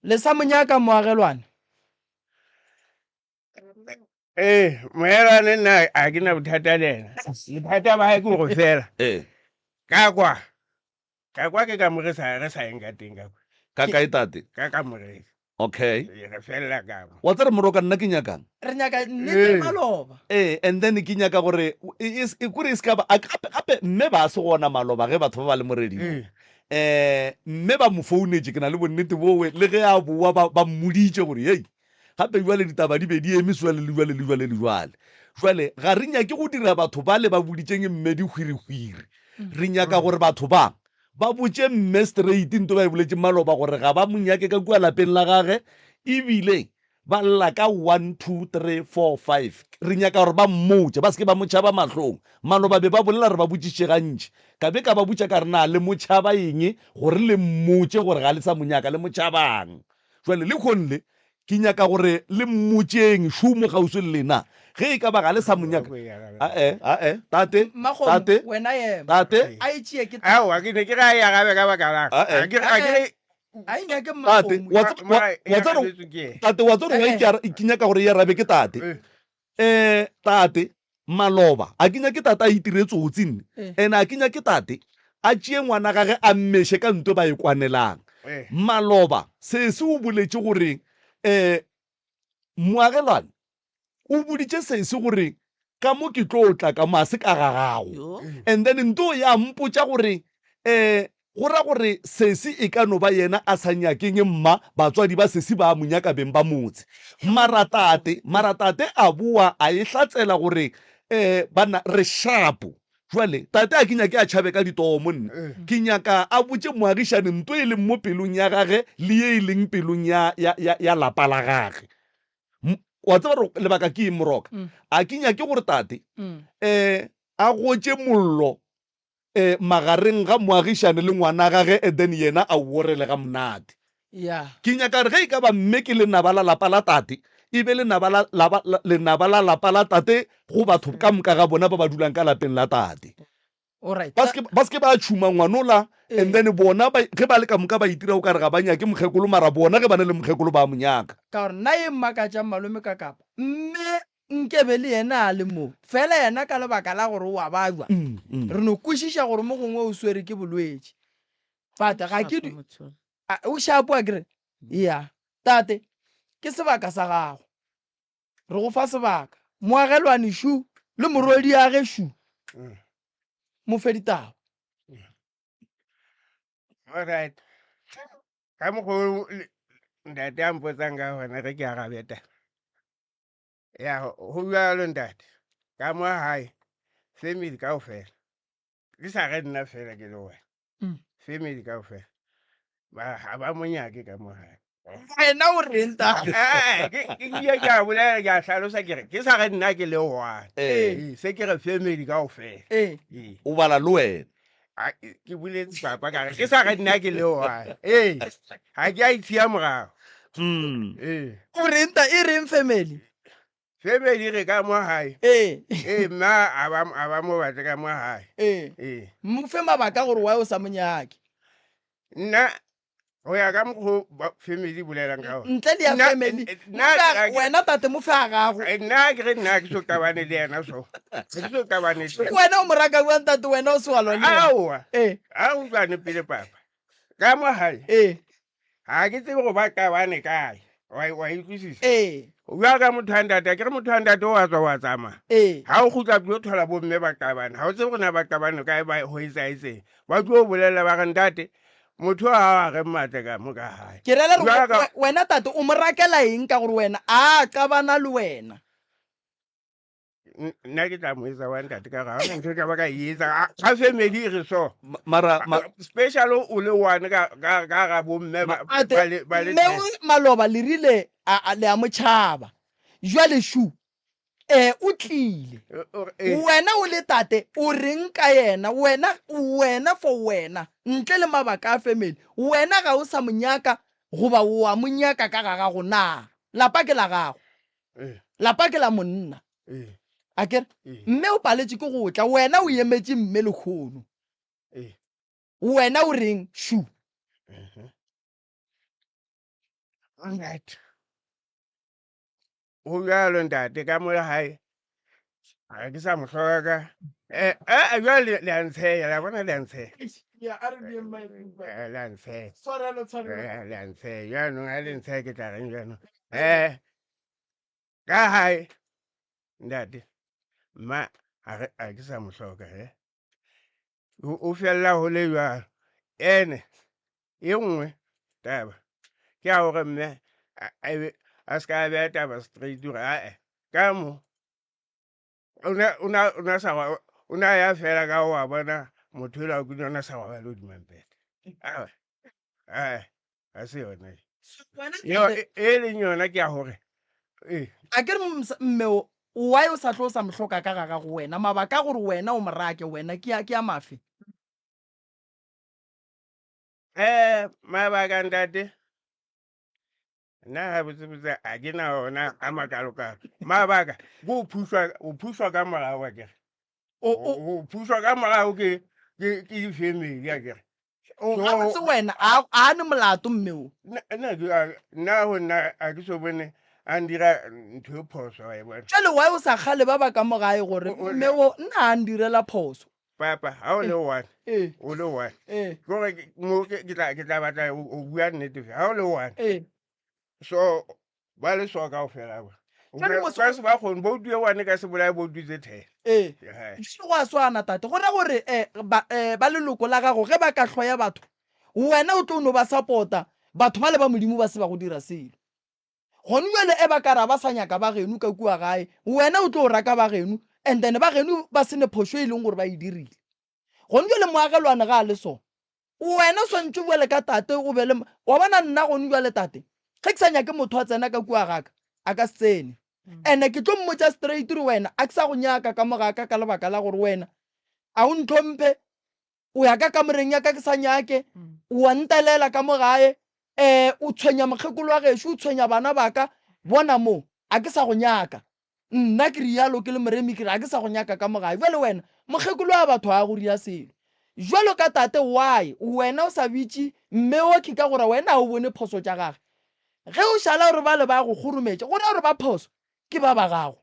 Le sa mo nyaka moagelwane? Ee, moelwane nna a ke na bothata le ena. Bothata ba hae ke gore fela. Ee. Ka kwa. Ka kwa ke ka mo re sa re sa yeng ka teng ka kwa. Ka kae tate? Ka kamoreng. Okay. Ee, re felela ka mo. Wa tsere moroka nna ke nyakang? Re nyaka nnete Ee. maloba. Ee, and then ke nyaka gore e, e, e kore e se ka ba a- gape gape mme ba se gona maloba ge batho ba ba le mo radio. Ee. Eh, mme ba mo founetše ke na le bonnete bowe le ge a boa ba ba mmoditše gore hei Gape bjale ditaba di be di eme swale le jwale le jwale le jwale. Jwale ga re nyake go dira batho bale ba boditšeng mme dihwirihwiri. Re nyaka gore batho ba ba botše mme straight nto ba e boletšeng maloba gore ga ba mo nyake ka kua lapeng la gage ebile ba lla ka 1 2 3 4 5. Re nyaka gore ba mmotše, ba se ke ba mo tšhaba mahlong. Maloba be ba bolela re ba botšišitše gantši. Ka be ka ba botša ka re na le mo tšhaba eng gore le mmotše gore ga le sa mo nyaka, le mo tšhabang? Jwale lehono le, ke nyaka gore le mmotšeng, šo mo kgauswi le lena, ge e ka ba ga le sa mo nyaka. Ae, ae, tate, Mmakgomo, tate, wena ema. tate. A e tšee ke tate. Aowa, ke ne ke re a e arabe ka baka lang. Ae. A ke re, a ke re. A e nyake Tate, mmakgomo. wa tseba, wa, Mara e wa tseba, arabetswe ke yena. tate, wa tseba gore why ke ara, ke nyaka gore e arabe ke tate. Eh, tate, maloba, a ke nyake tate a itire tsotsi nne. Eh. And a ke nyake tate a tšee ngwana gage a mmeše ka nto ba e kwanelang. Eh. Maloba, sesi o boletše gore, eh, moagelwane o boditše sesi gore ka mo ke tlo tla ka mo a se ka ga gago. And then nto ya mpotša gore, eh, Go ra gore sesi e ka no ba yena a sa nyakeng mma, batswadi ba sesi ba a mo nyaka beng ba motse. Mara tate, mara tate a boa a e hlatsela gore eh banna re shapo. Jwale tate a ke nyake a tšhabe ka ditomo nna. Ke nyaka a botše moagišane nto e leng mo pelong ya gage le ye e leng pelong ya, ya, ya, ya lapa la gage. M- Wa tseba gore lebaka ke eng Moroka? A ke nyake gore tate eh a gotše mollo eh, magareng ga moagišane le ngwana gage and then yena a worele ga monate. Yeah. Ke nyaka gore ge e ka ba mme ke lenaba la lapa la tate, e be lenaba la, la, la, lenaba la lapa la tate go batho ka moka ga bona ba ba dulang ka lapeng la tate. Alright. Ba se ba se ke ba tšhuma ngwanola and then bona ba, ge ba le ka moka ba itira o kare ga ba nyake mokgekolo mara bona ge ba na le mokgekolo ba mo nyaka. Ka gore nna ye mmakatšang malome ka kapa mme nkebe le yena a le mo fela yena ka lebaka la gore o a babja re no kwešiša gore mo gongwe o swere ke bolwetši but ga ke du o shapo a kere ya tate ke sebaka sa gago re go fa sebaka moagelwane šu le morwediage šu mo fe ditaba. Alright. Ka mokgwa o ntate a mpotsang ka gona ge ke arabe taba. Ya go bjalo ntate. Ka mo gae family kaofela. Ke sa re nna fela ke le wena. Family kaofela. Ba ga ba mo nyake ka mo gae. Wena o reng ta? Eh, ke ke ile ke a bolela ke a hlalosa ke re ke sa re nna ke le one. Ee. Ee, se ke re family kaofela. Ee. Ee. O bala le wena. A, ke boletse papa ka re ke sa re nna ke le one. Ee. Ga ke a itshiya morago. Ee. O reng ta e reng family? Family re ka mo gae. Ee. Ee, mma a ba a ba mo batle ka mo gae. Ee. Ee. Mo fe mabaka gore why o sa mo nyake. Nna go ya ka mokgo ba family bolelang ka gona. Ntle le ya family. Nna wena tate mo fe a gago. Nna ke re nna ke so kabane le yena so. Ga ke so kabane le. Wena o mo raka bjang tate wena o se wa lwa le yena? Aowa. Ee. A utlwane pele papa. Ka mo gae. Ee. Ga ke tsebe go ba kabane kae. Wa wa utlwisisa? Ee. Bjalo ka motho wa ntate, akere motho wa ntate o a tswa wa tsamaya. Ee. Ga o kgutla tlo thola bomme ba kabane. Ga o tsebe gore na ba kabane kae ba go etsaetseng. Ba tlo bolela ba re ntate motho a a re mmatle ka mo ka gae. Ke rela Bjalo re ka wena tate o mo rakela eng ka gore wena a qabana le wena? Nna ke tla mo etsa wa ntate ka ga ntho ka ba ka e etsa ga family e re so. Mara special o le one ka ka ka ga bomme ba Ate, le ba le mme o maloba le rile a le a mo tšhaba. Jwale shu eh o tlile. Wena o le tate o reng ka yena? Wena wena for wena ntle le mabaka a family wena ga o sa mo nyaka goba o a mo nyaka ka ga gago na? Lapa ke la gago. Lapa ke la monna. A kere mme o paletše ke go tla wena o emetše mme lekgono. Wena o reng shu? Alright. Go bjalo ntate ka mo gae ga ke sa mo hloka. Eh, eh, bjale le a ntsheya, la bona le a ntsheya. Eh, le a ntsheya. Eh, le a ntsheya. Jaanong ga le ntsheya ke tla reng jaanong? Eh, ka gae ntate mma ga ke sa mo hloka he. O fella go le jwalo. Ene e nngwe taba ke ya gore mme a se ka a beya taba straight gore ae ka mo o ne sa o ne a ya fela ka wa bona motho ela o ne sa robale hodima mpete. Ae, ae, ga se yona e. E leng yona ke ya gore ee. A ke re mme o why o sa tlo o sa mo hloka ka ga gago wena mabaka a gore wena o mo rake wena ke a ke a mafe? Eh, mabaka ntate nna ga botsebotse a ke na ona a makalokalo mabaka ke o phušwa o phušwa ka morago a kere o phušwa ka morago ke ke ke di-family a kere gabotse wena a a ne molato mme o nna go nna a ke so bone a ndira ntho e phoso wa e bona jale why o sa kgale ba ba ka mo gae gore mme o nna a ndirela phoso papa ga o le one ee. o le one ee. kore mo ke tla batla o bua nnete fe ga o le one ee. so ba le so kao fela ba ka se ba kgone bo due one ka se bolae bo dutse ten ee go a swana tate go ra gore um ba leloko la gago ge ba ka hloya batho wena o tlo no ba support-a batho ba le ba modimo ba se ba go dira selo gone jale e ba ka ra ba sa nyaka ba geno ka kua gae wena o tlo raka ba geno and then ba geno ba se ne phošo e leng gore ba e dirile gone jale moagelwane ga a le so Wena o swantše o bjale ka tate o be le wa bona nna gone bjale tate ge ke sa nyake motho a tsena ka kua gaka a ka se tsene ene ke tlo mmotša straight gore wena a ke sa go nyaka ka mo gaka ka lebaka la gore wena a o ntlhomphe o ya ka kamoreng ya ka ke sa nyake o a ntelela ka mo gae um o tshwenya mokgekolo wa gešo o tshwenya bana ba ka bona mo. A ke sa go nyaka. Nna ke realo ke le Moremi ke re a ke sa go nyaka ka mo gae. Bjale wena mokgekolo wa batho ga a go ria selo. Bjalo ka tate why wena o sa bitše mme okhwi ka gore wena ga o bone phoso tša gage. Ge o šala gore bale ba go kgorometša go ra gore ba phoso ke ba ba gago.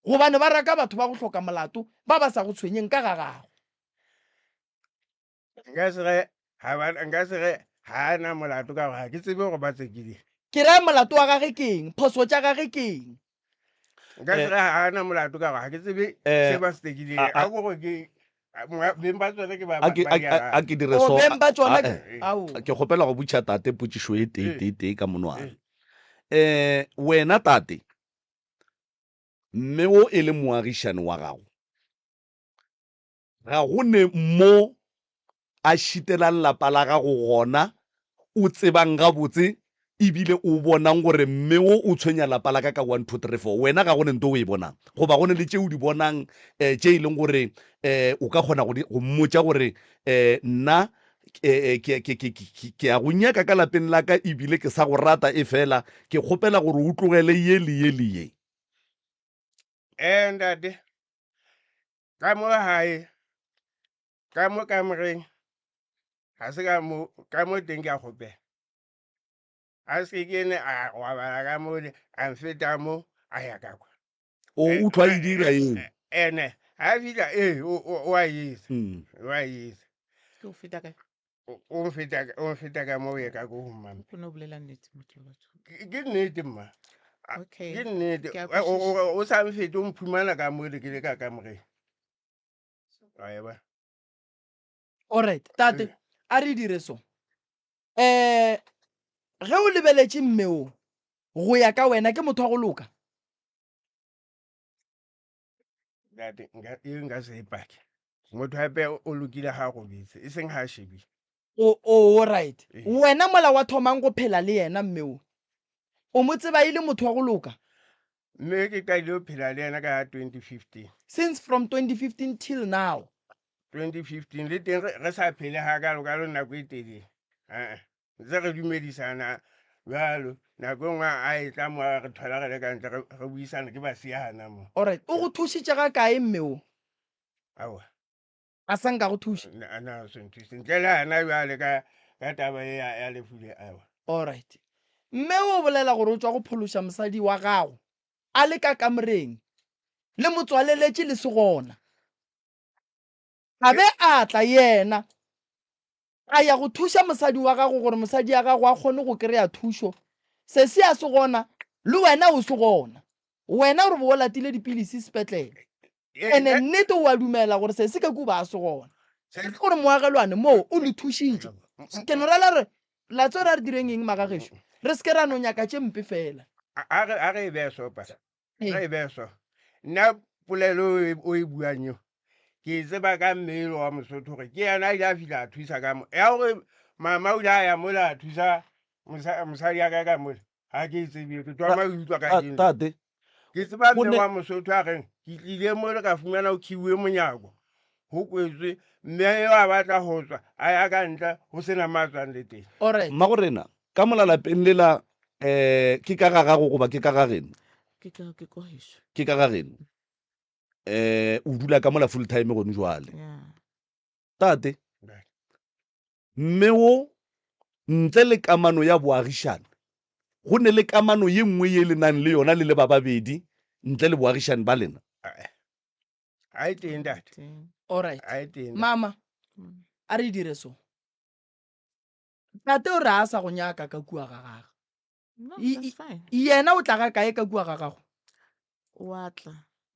Gobane ba raka batho ba go hloka molato ba ba sa go tshwenyeng ka ga gago. Nka se re ga ba nka se re ga a na molato ka gore ga ke tsebe gore ba tsekile. Ke ra molato wa gage ke eng? Phoso tša gage ke eng? Nka se re ga a na molato ka gore ga ke tsebe se ba se tsekileng. A ko gore ke beng ba tsone ke ba A ke ba a di a arabe. a ke dire O so beng ba tšona a ke eh ao. ke kgopela go botša tate potšišo e tee tee tee ka monwana. Wena tate, mme wo e le moagišane wa gago, Ga go ne mo a šitelang lapa la gago gona o tsebang gabotse ebile o bonang gore mme wo o tshwenya lapa la ka ka one, two, three, four. Wena ga go ne nto o e bonang goba go ne le tše o di bonang um tše e leng gore um o ka kgona go di go mmotša gore um nna ke, ke, ke, ke, ke, ke a go nyaka ka lapeng la ka ebile ke sa go rata efela ke kgopela gore o tlogele ye le ye le ye. Ee, ntate, Ka mo gae, ka mo kamoreng, ga se ka mo, ka mo teng ke a kgopela. A se ke ne a robala ka mo le, a mfeta mo, a ya ka kwa. O utlwa e dira eng? Ene, ga fitlha, ee, o a etsa, o a etsa. Ke o feta kae? O mfeta, o mfeta ka mo o ye ka ko go mmampe. O no bolela nnete motho wa batho. Ke nnete mma. Okay. Ke nnete. Ke a kwešiša. O sa mfete o mphumana ka mo le ke le ka kamoreng. Wa e bona? Alright, tate, a re dire so. Eh, ge o lebeletše mme o, go ya ka wena ke motho wa go loka? Ntate, nka e nka se e pake. Motho hape o lokile ha a robetse, e seng ha a shebile. O, o, right. Ee. Wena mola wa thomang go phela le yena mme o, o mo tseba e le motho wa go loka? Mme ke qadile ho phela le yena ka 2015. Since from 2015 till now. 2015 le teng re sa phele hakalo-kalo nako e telele. Aa. Ntse re dumedisana bjalo, nako e nngwe a etla mo a re thola re le ka ntle re buisana ke basiana mo. Alright, o go thušitše ga kae mme o? Aowa. A sa nka go thuša? Na, na se nthuse. Ntle le gana bjale ka, ka taba ye ya, ya lefu le, aowa. Alright. Mme o bolela gore o tšwa go phološa mosadi wa gago a le ka kamoreng, le mo tswaleletše le se gona. A be a tla yena A ya go thuša mosadi wa gago gore mosadi ya gago a kgone go kry-a thušo. Sesi a se gona, le wena o se gona. Wena o re bo o latile dipilisi sepetlele. Ene nnete o a dumela gore sesi ka kuba a se gona. Ke gore moagelwane moo o le thušitše. Ke no rela re la tseba re a re direng eng magagešo? Re se ke ra no nyaka tše mpe fela. A re e beye so pasa. Re e beye so. Nna polelo o e buang eo ke e tseba ka mme elo wa Mosotho gore ke yena a ile a fihla a thusa ka mo. Ya gore mama o ile a ya mola a thusa mosadi ya ka ka mola, ga ke e tsebe, ke thoma go utlwa kajeno. Tate, Ke tseba go mme ne wa Mosotho a reng ke tlile mole ka fumana go khiuwe monyako, go kwetswe, mme eo a batla go tswa a ya ka ntle go sena mo a tswang le teng. Alright. Mmagorena, ka mola lapeng lela um ke ka ga gago goba ke ka ga geno? Ke ka ke ko gešo. Ke ka ga geno. Um o dula ka mola full time gone jwale. Yeah. Tate, mme wo ntle le kamano ya boagišane, go ne le kamano ye nngwe ye le nang le yona le le ba babedi ntle le boagišane ba lena? A e teng ntate. Alright. A e teng. Mama, a re dire so. Tate o re a sa go nyaka ka kua ga gagwe. No, I- that's i- fine. Yena o tla ga kae ka kua ga gago? O a tla.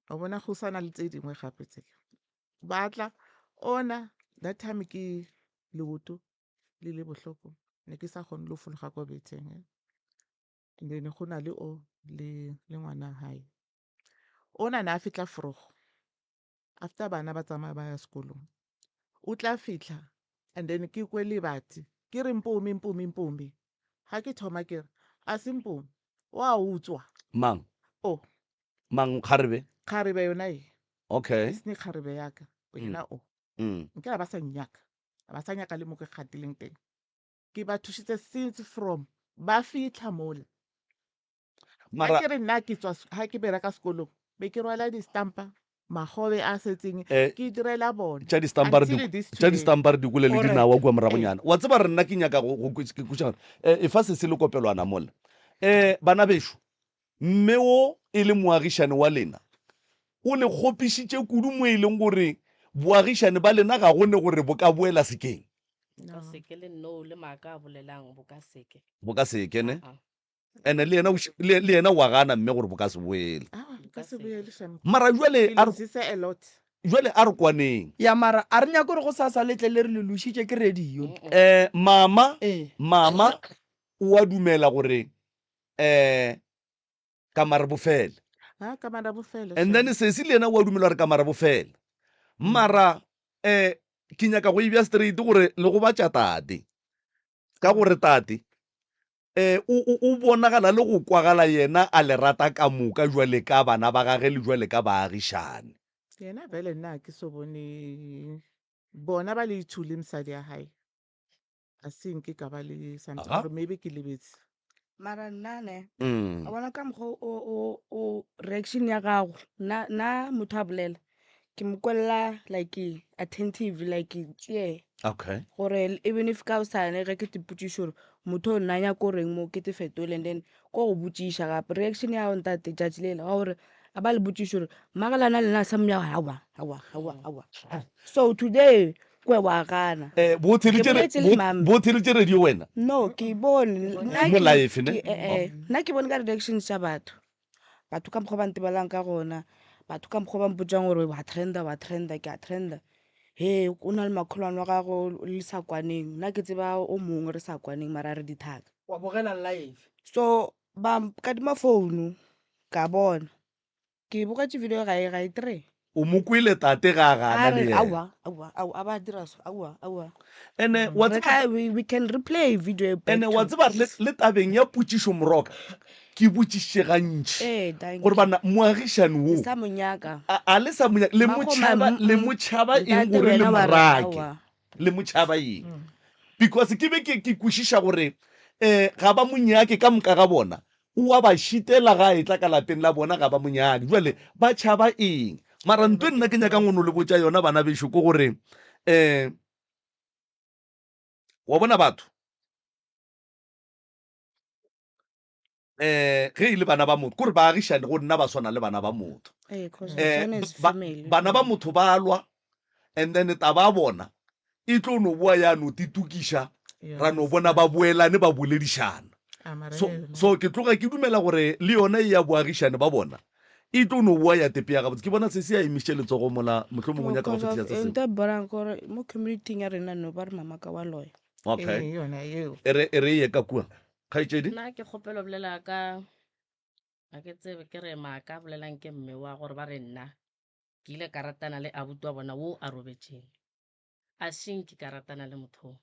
O bona go sa na le tse dingwe gape tse. Ba tla ona that time ke leoto le le bohloko ne ke sa kgone le go fologa kwa betheng. Eh. And then go na le o le le ngwana hae. Ona ne a fitla frogo. After bana ba tsamaya ba ya sekolong. O tla fihla and then ke kwe lebati ke re Mpumi Mpumi Mpumi. Ga ke thoma ke re a se Mpumi o a utswa. Mang? O. Mang kgarebe? Kgarebe yona e. Okay. E sene kgarebe ya ka. Yena o. Nkela ba sa nnyaka. Ba sa nyaka le mo ke gatileng teng. Ke ba thušitse since from ba fitlha mola. Mara ke re nna ke tswa ha ke bereka sekolong be ke rwala di-stampa magobe a setseng Eh, ke direla bona tša distampa re di- Until this tša today. distampa re di kwele le Alright. dinawa kua moragonyana wa tseba re nna ke nyaka go go ke kweša gore eh, e fa se se le kopelwana mola um bana bešo mme wo e le moagišane wa lena o le kgopišitše kudu mo e leng gore boagišane ba lena ga go ne gore bo ka boela sekeng Bo ka seke le no le maaka a bolelang bo ka seke. bo ka seke ne Ah, ah. ene le yena o š- le le yena wa gana mme gore bo ka se boele Aowa, bo ka se boele shame. mara jwale Ke a re lositse a lot. jwale a re kwaneng Ya mara a re nyake gore go sasa le tle le re le lošitše ke radio. um mama Ee. mama o a dumela gore um kamare bofele Ha, kamara bofele, and then shame. sesi le yena o a dumela gore kamare bofele mara um ke nyaka go e bja straight gore le gobatša tate ka gore tate um o o- o bonagala le go kwagala yena a le rata ka moka jwale ka bana ba gage le jwale ka baagišane Yena vele nna ha ke so bone bona ba le two le mosadi ya hae. A se nke ka ba le something Aha. or maybe ke lebetse. Mara nna ne wa bona ka mokgwa o o o reaction ya gago nna nna motho a bolela ke mo kwella like attentive like tšee okay gore even if ka hosane ge ke te potšišo gore motho o nna nyako reng mo ke te fetole and then ko go botšiša gape reaction ya gago ntate tšatši lela wa gore a ba le botšišo gore mmagalana lena sa moya aowa aowa aowa aowa so today kwe wa gana um bo Ke theletše boletse le mama. bo theletše radio wena no ke e bone nna Mo ke- live, ne? ke- eh, eh, nna ke bone ka reactions tša batho batho ka mokgwa ba ntebelang ka gona batho ka mokgwa ba mpotsang gore wa trenda wa trenda ke a trenda he o na le makgolwane wa gago le sa kwaneng nna ke tseba o mongwe re sa kwaneng mara re dithaka Wa bogela live. so ba kadima founu ka bona ke bogetše video ga e ga e three o mo kwele tate ga a gana a le re yena aowa aowa aowa a ba dira so aowa aowa ene wa re tseba ka we, we can replay video back ene wa to tseba le le tabeng ya potšišo moroka ke botšiše gantši ee thank gore bana moagišane le wo sa mo nyaka a a le sa mo nyaka- le mo Makgoma, tšhaba le mm, mo tšhaba eng ntate gore le wena wa re morake aowa le mo tšhaba eng because ke be ke ke kwešiša gore um ga ba mo nyake ka moka ga bona o a ba šitela ga a etla ka lapeng la bona ga ba mo nyake jwale ba tšhaba eng mara nto e nna ke nyakang go no le botša yona bana bešo ke gore um wa bona batho um ge e le bana ba motho kore baagišane go nna ba swana le bana ba motho ee cause re um tswana as ba, family bana ba motho ba lwa and then taba ya bona e tlo no boa ya no titukiša ra no Yes. bona ba boelane ba boledišana A mara so yena. so ke tloga ke dumela gore le yona e ya boagišane ba bona e tlo no boa ya tepea gabotse ke bona se se ya emišitše letsogo mola mohlomongwe o no nyaka go cause fetiša of se sengwe nto e borang kore mo community-ing ya rena no ba re mamaka wa loya okay Ee, yona eo. e re e re ye ka kua kgaetšedi Nna ke kgopelo bolela ka ga ke tsebe ke re maaka a bolelang ke mme wa gore ba re nna ke ile ka ratana le abuti wa bona wo a robetšeng. A seng ke ka ratana le motho o.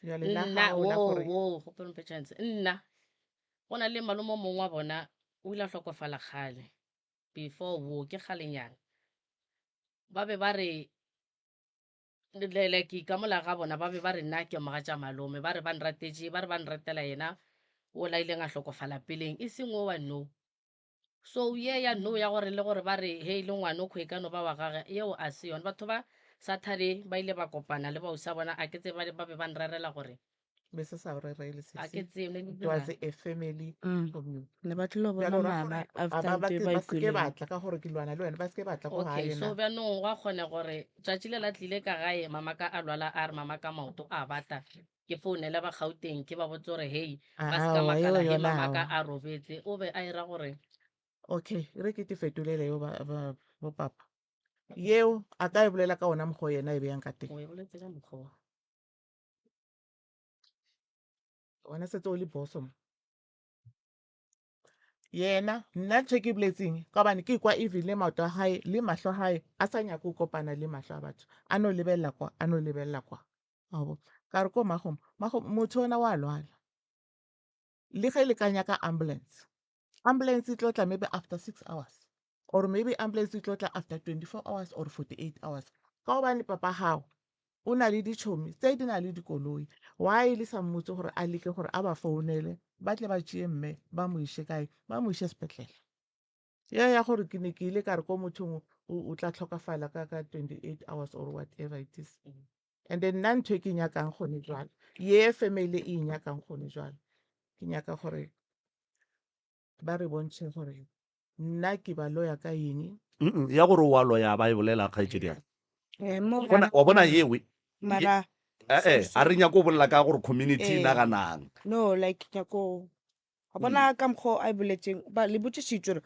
Jwale la Nna gago la wo gore wo kgopelo mphe chance. Nna go na le malome o mongwe wa bona o ile a hlokofala kgale before wo ke kgalenyana. Ba be ba re like ka mola ga bona ba be ba re nna ke mogatša malome ba re ba nratetše ba re ba nratela yena o la ileng a hlokofala peleng e seng o wa no so ye ya no ya gore le gore ba re hei le ngwana o kgwe ka no ba wa gage yeo a se yone batho ba Saturday ba ile ba kopana le bausa bona a ke tsebe ba be ba nrerela gore be se sa o rerele a ke sesi. tsebe ne It di was dira a family Mm. problem. ne ba tlilo Bjale bona o ra mama gore after ba ba nto e ke ba ba e se ke kweleng ba tla ka gore ke lwana le wena ba se ke ba tla ko okay gae so na. bjanong gwa kgone gore tšatši le la tlile ka gae mama ka a lwala a re mama ka maoto a bata ke founele ba Gauteng ke ba botse gore hei ba se ka Aowa eo makala he yona mama ka aowa. a robetse o be a ira gore Okay, e re ke te fetolele eo ba ba bo papa. Yeo a ka e bolela ka ona mokgwa o yena e beyang ka teng. o e boletse ka mokgwa wa. Wena setse o le boso mo. Yena nna ntho e ke e boletseng ka gobane ke kwa even le maoto a hae le mahlo a hae a sa nyake go kopana le mahlo a batho a no lebelela kwa a no lebelela kwa. Wa bo ka re ko magomo magomo motho ona wa lwala le ge le ka nyaka ambulance ambulance e tlo tla maybe after 6 hours or maybe ambulance e tlo tla after 24 hours or 48 hours ka gobane papa gago O na le ditšhomi tse di na le dikoloi. Why le sa mmotse gore a leke gore a ba founele ba tle ba tšee mme ba mo iše kae? Ba mo iše sepetlele. Ya ya gore ke ne ke ile ka re ko mothong o tla tlhokafala ka ka 28 hours or whatever it is. And then nna ntho e ke nyakang gone jwale, ye family e nyakang gone jwale, ke nyaka gore ba re bontšhe gore nna ke ba loya ka eng. Ya gore o a loya ba e bolela kgaetšedi ya ka. Eh, mo Bona, wa bona yewe. Mara Eh, eh, a re nyako bolela ka gore community e Eh. naganang. No, like nyako wa bona ka mokgwa o a e boletseng ba le botšišitše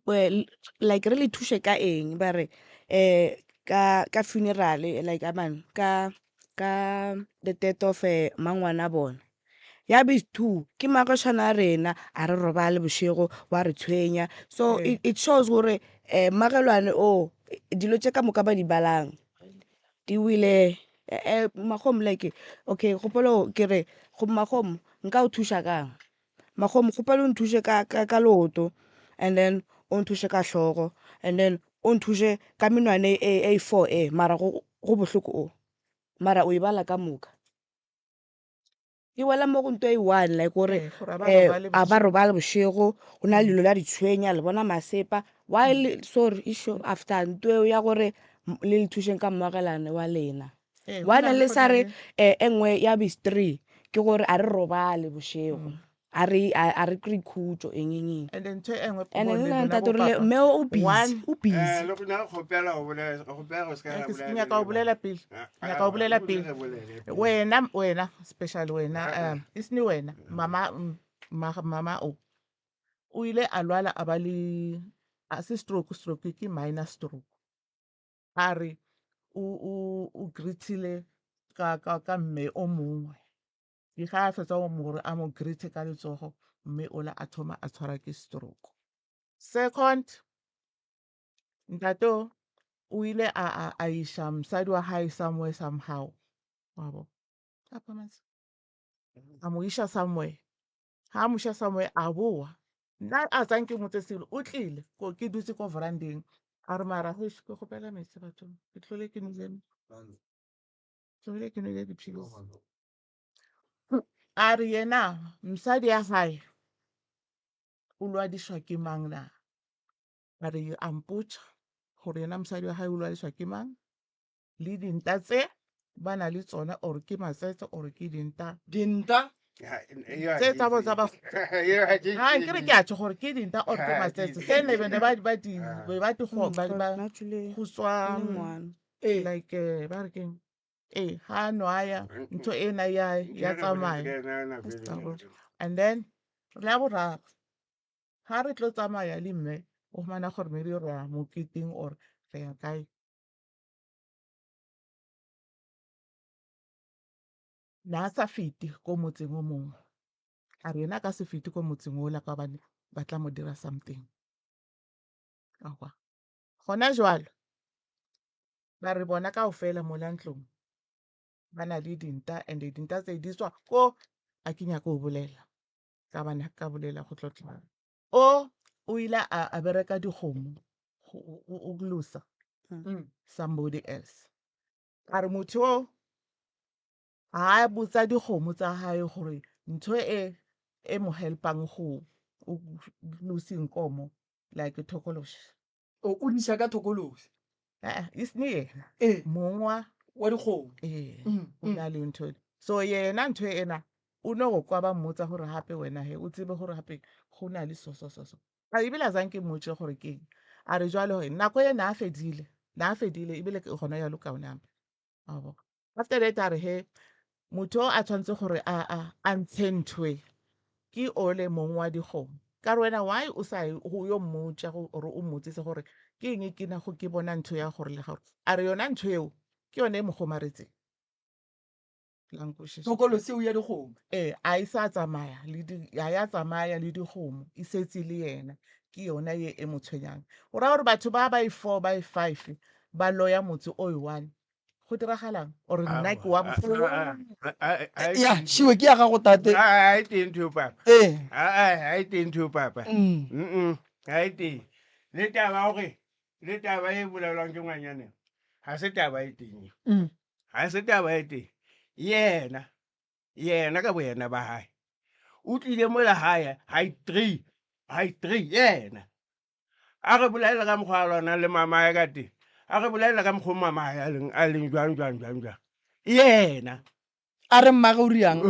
gore eh, like re le thuše ka eng ba re um ka ka funeral like aman ka ka the death of eh, mangwana a bona ya be two ke magošana a rena a re robale bošego wa re tshwenya so it, it shows gore um magelwane o dilo tše ka moka ba di balang di wile eh, magomo like okay kgopolo ke re go magomo nka o thuša kang magomo kgopelo o nthuše ka, ka, ka leoto and then o nthuše ka hlogo and then o nthuše ka menwana e e four e mara go go bohloko o mara o e bala ka moka e wela mo go nto e one like gore Eh, gore a ba eh, robale a ba bošego. robale bošego go na le dilo la di tshwenya le bona masepa why le sorry issue after nto eo ya gore le le thušeng ka mmogelane wa lena Eh, go why na na le le go sa na re le eh, e nngwe ya bis three ke gore a re robale bošego a re a re kry khutšo eng eng eng and then ntho e nngwe and bo then le nna lona ntate bo o rile papa mme o busy one o busy Eh, le gona kgopela go bolela kgopela go se ka Eh, ra ke bolela nyaka go bolela pele Ah, nyaka go ah, bolela o pele re bolele pele. wena wena special wena Ah, ah. um e sene wena mama mama o o ile a lwala a ba le a se stroke stroke ke minor stroke a re o o o greetile ka ka ka mme o mongwe ke ga a fetsa go mo gore a mo greete ka letsogo mme ola a thoma a tshwara ke stroke second ntate o o ile a a a iša mosadi wa hae somewhere somehow wa bo Apa mase? a mo iša somewhere ha a mo iša somewhere a boa nna a tsang ke motse selo o tlile ko ke dutse ko verandeng a re mara heish ke kgopela metsi bathong ke tlhole ke nwele tlhole ke nwele dipilisi a re yena mosadi ya hae o lwadišwa ke mang na a re a mpotša gore yena mosadi wa hae o lwadišwa ke mang le dinta tse ba na le tsona or ke matsetse or ke dinta dinta tse tsa bo tsa ba ha ke re ke a tjho gore ke dinta or ke matsetse tse ne be ne ba ba di be ba di go ba ba go tswa like eh, ba re keng ee ha nwaya ntho ena ya ya tsamaya and then la boraro ha re tlo tsamaya le mme o fumana gore maybe re ya moketeng or re ya kae na a sa fete ko motseng o mongwe a re yena a ka se fete ko motseng ola ka gobane ba tla mo dira something aowa gona jwalo ba re bona kaofela mola ntlong ba na le dinta and dinta tse di tswa ko a ke nyake go bolela ka bana ka bolela go tlo tla o o ile a bereka dikgomo o losa somebody else a re motho o ha a botsa dikgomo tsa hae gore ntho e e mo helpang go o lose nkomo like thokološi o o diša ka thokološi eh e sene yena ee mong wa wa dikgomo ee Mm, o na le ntho so yena ntho ena o no go kwa ba mmotsa gore gape wena he o tsebe gore gape go na le so so so so a ebile a zanke mmotse gore ke eng a re jwale gore nako e na a fedile na a fedile ebile ke gona jalo kaone ampe abo after that a re he motho o a tshwanetse gore a a a ntshe ntho e ke ole mong wa dikgomo ka re wena why o sa ye go yo mmotša gore o mmotsise gore ke eng ke na go ke bona ntho ya gore le gore a re yona ntho eo ke yone e mo gomaretseng La nkwešiša? thokolosi eo ya dikgomo ee a e sa tsamaya le di ga ya tsamaya le dikgomo e setse le yena ke yona ye e mo tshwenyang go raya gore batho ba ba e-four ba e-five ba loya motse o e-one go diragalang or nna ke wa ya šiwe ke ya gago tate ga e teng ntho eo papa ee ga e teng ntho eo papa Mm. Mm-mm, ga e teng le taba gore le taba e bolelwang ke ngwanyane ga se taba e teng eo. Mm. Ga se taba e tee. Yena, yena ka boyena ba gae, o tlile mola gae ga 3, ga 3, yena. A re bolela ka mokgwa a lwanang le mamae ka teng. A re bolela ka mokgwa mamae a leng, a leng jwang, jwang, jwang, jwang. Yena. A re mmage o riang?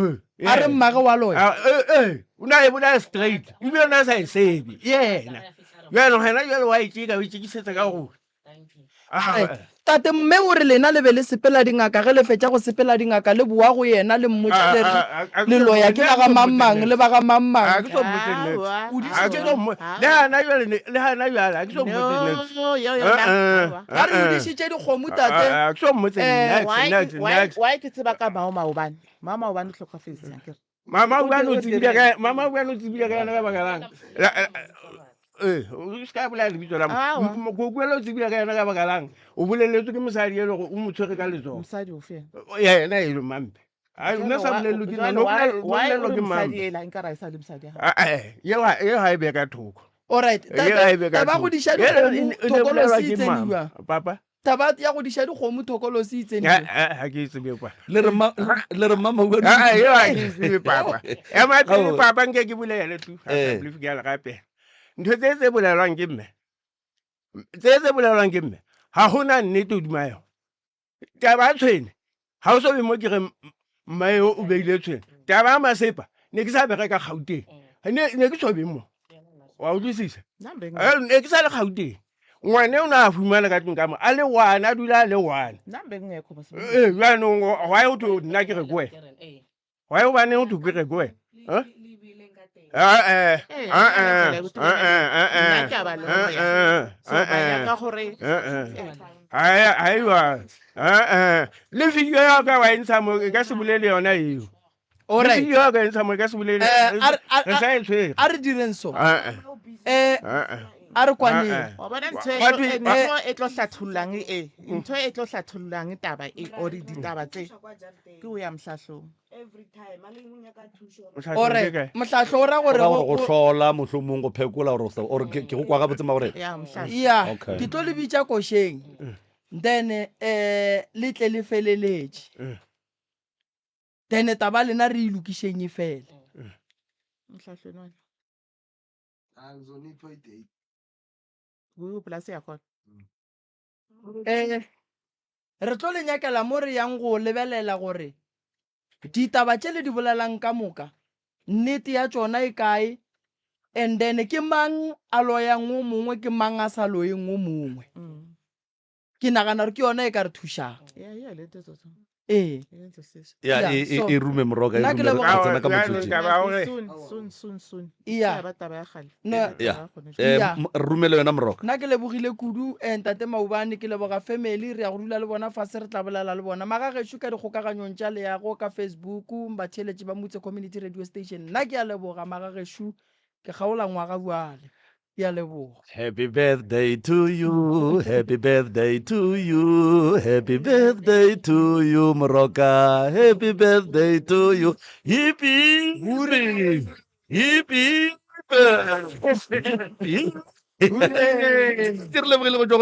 A re mmage wa loya? Ee, o ne a e bolaya straight, ebile o ne a sa e sebe. Yena. Bjalo gena jalo wa e tšeka, o e tšekisetsa ka gore. Tate mme o re lena le be le sepela dingaka, ge le fetša go sepela dingaka le boa go yena le mmotša le re le loya ke ba ga mang mang le ba ga mang mang. A ke so mmotse niks. Le gana jale, le gana jale a ke so mmotse niks. Ba re o dišitše dikgomo tate. A ke so mmotse niks, niks, niks. Why ke tseba ka Mao maobane? Mao maobane o hlokofetse akere. Mama o bjalo o tsebile ka mama o bjalo o tsebile ka yona ka baka lang? Ee, o se ka bolela lebitso la mo. Kokwelo o tsebile ka yona ka baka lang? O boleletswe ke mosadi e le gore o mo tshwere ka letsogo. Mosadi o fe? Yena e le mampe. Ai, o ne sa bolelelwe ke nna, no bolelelwa ke mampe. Ela nka ra e sa le mosadi ya gago. Yeo ga e be ka thoko. Alright, taba go diša dikgomo thokolosi e tsene jwang? Papa. Taba ya go diša dikgomo thokolosi e tsene jwang? Ga ke e tsebe kwa. Le re ma le re mama o Eo ga ke e tsebe papa. Ema pele papa nke ke bolele tu. Ga gape. Ntho tse tse bolelwang ke mme. Tse tse bolelwang ke mme. Ga gona nnete hodima yona. Taba ya tshwene ga o so be mo ke re mma eo o beile tshwene. Taba ya masepa ne ke sa bereka Gauteng. Ne ke so be mo. Wa utlwisisa? Ne ke sa le Gauteng. Ngwane o ne a fumana ka tlung ka mo a le one a dula a le one. Ee jaanong why o thwe nna ke re ke wena? Why o bane o thwe ke re ke wena? Aiwa le video ya ka wa e ntsha mo e ka se bolele yona eo. Le video ya ka e ntsha mo e ka se bolele. Re sa e tshwere. A re direng so. A re kwaneng. Wa bona ntho e tlo hlathollang e ntho e tlo hlathollang taba e or ditaba tse ke o ya mohlahlong. Ore mohlahlo o ra gore go hlola mohlomong go phekola gore or ke go kwa gabotse ma gore ya ke tlo le bitša košeng then eh le tle le feleletše then taba lena re e lokišeng e fele. Eh, re tlo le nyakela mo re yang go lebelela gore ditaba tše le di bolelang ka moka nnete ya tšona e kae and then ke mang a loyang o mongwe ke mang a sa loyeng o mongwe. Ke nagana gore ke yona e ka re thušang. Ee. Ya, e, e, e rume moroka, e Nna ke rume re leboga- tla tsena ka Jaanong motsotso. taba ya gore Soon, soon, soon, soon. Iya. Ya ba taba ya kgale. No. Ya. Eh, Ya. m- re romele yona moroka. Nna ke lebogile kudu eh, ntate Maubane, ke leboga family, re ya go dula le bona fase re tla bolela le bona. Magagešo ka dikgokaganyong tša leago ka Facebook, batheeletši ba Mutse Community Radio Station. Nna ke a leboga magagešo, ke kgaola ngwaga bjale. Ke a leboga. Happy birthday to you, happy birthday to you, happy birthday to you, Moroka, happy birthday to you. Yippee! Hooray! Yippee! Yippee! Ke re lebogile go tšwa go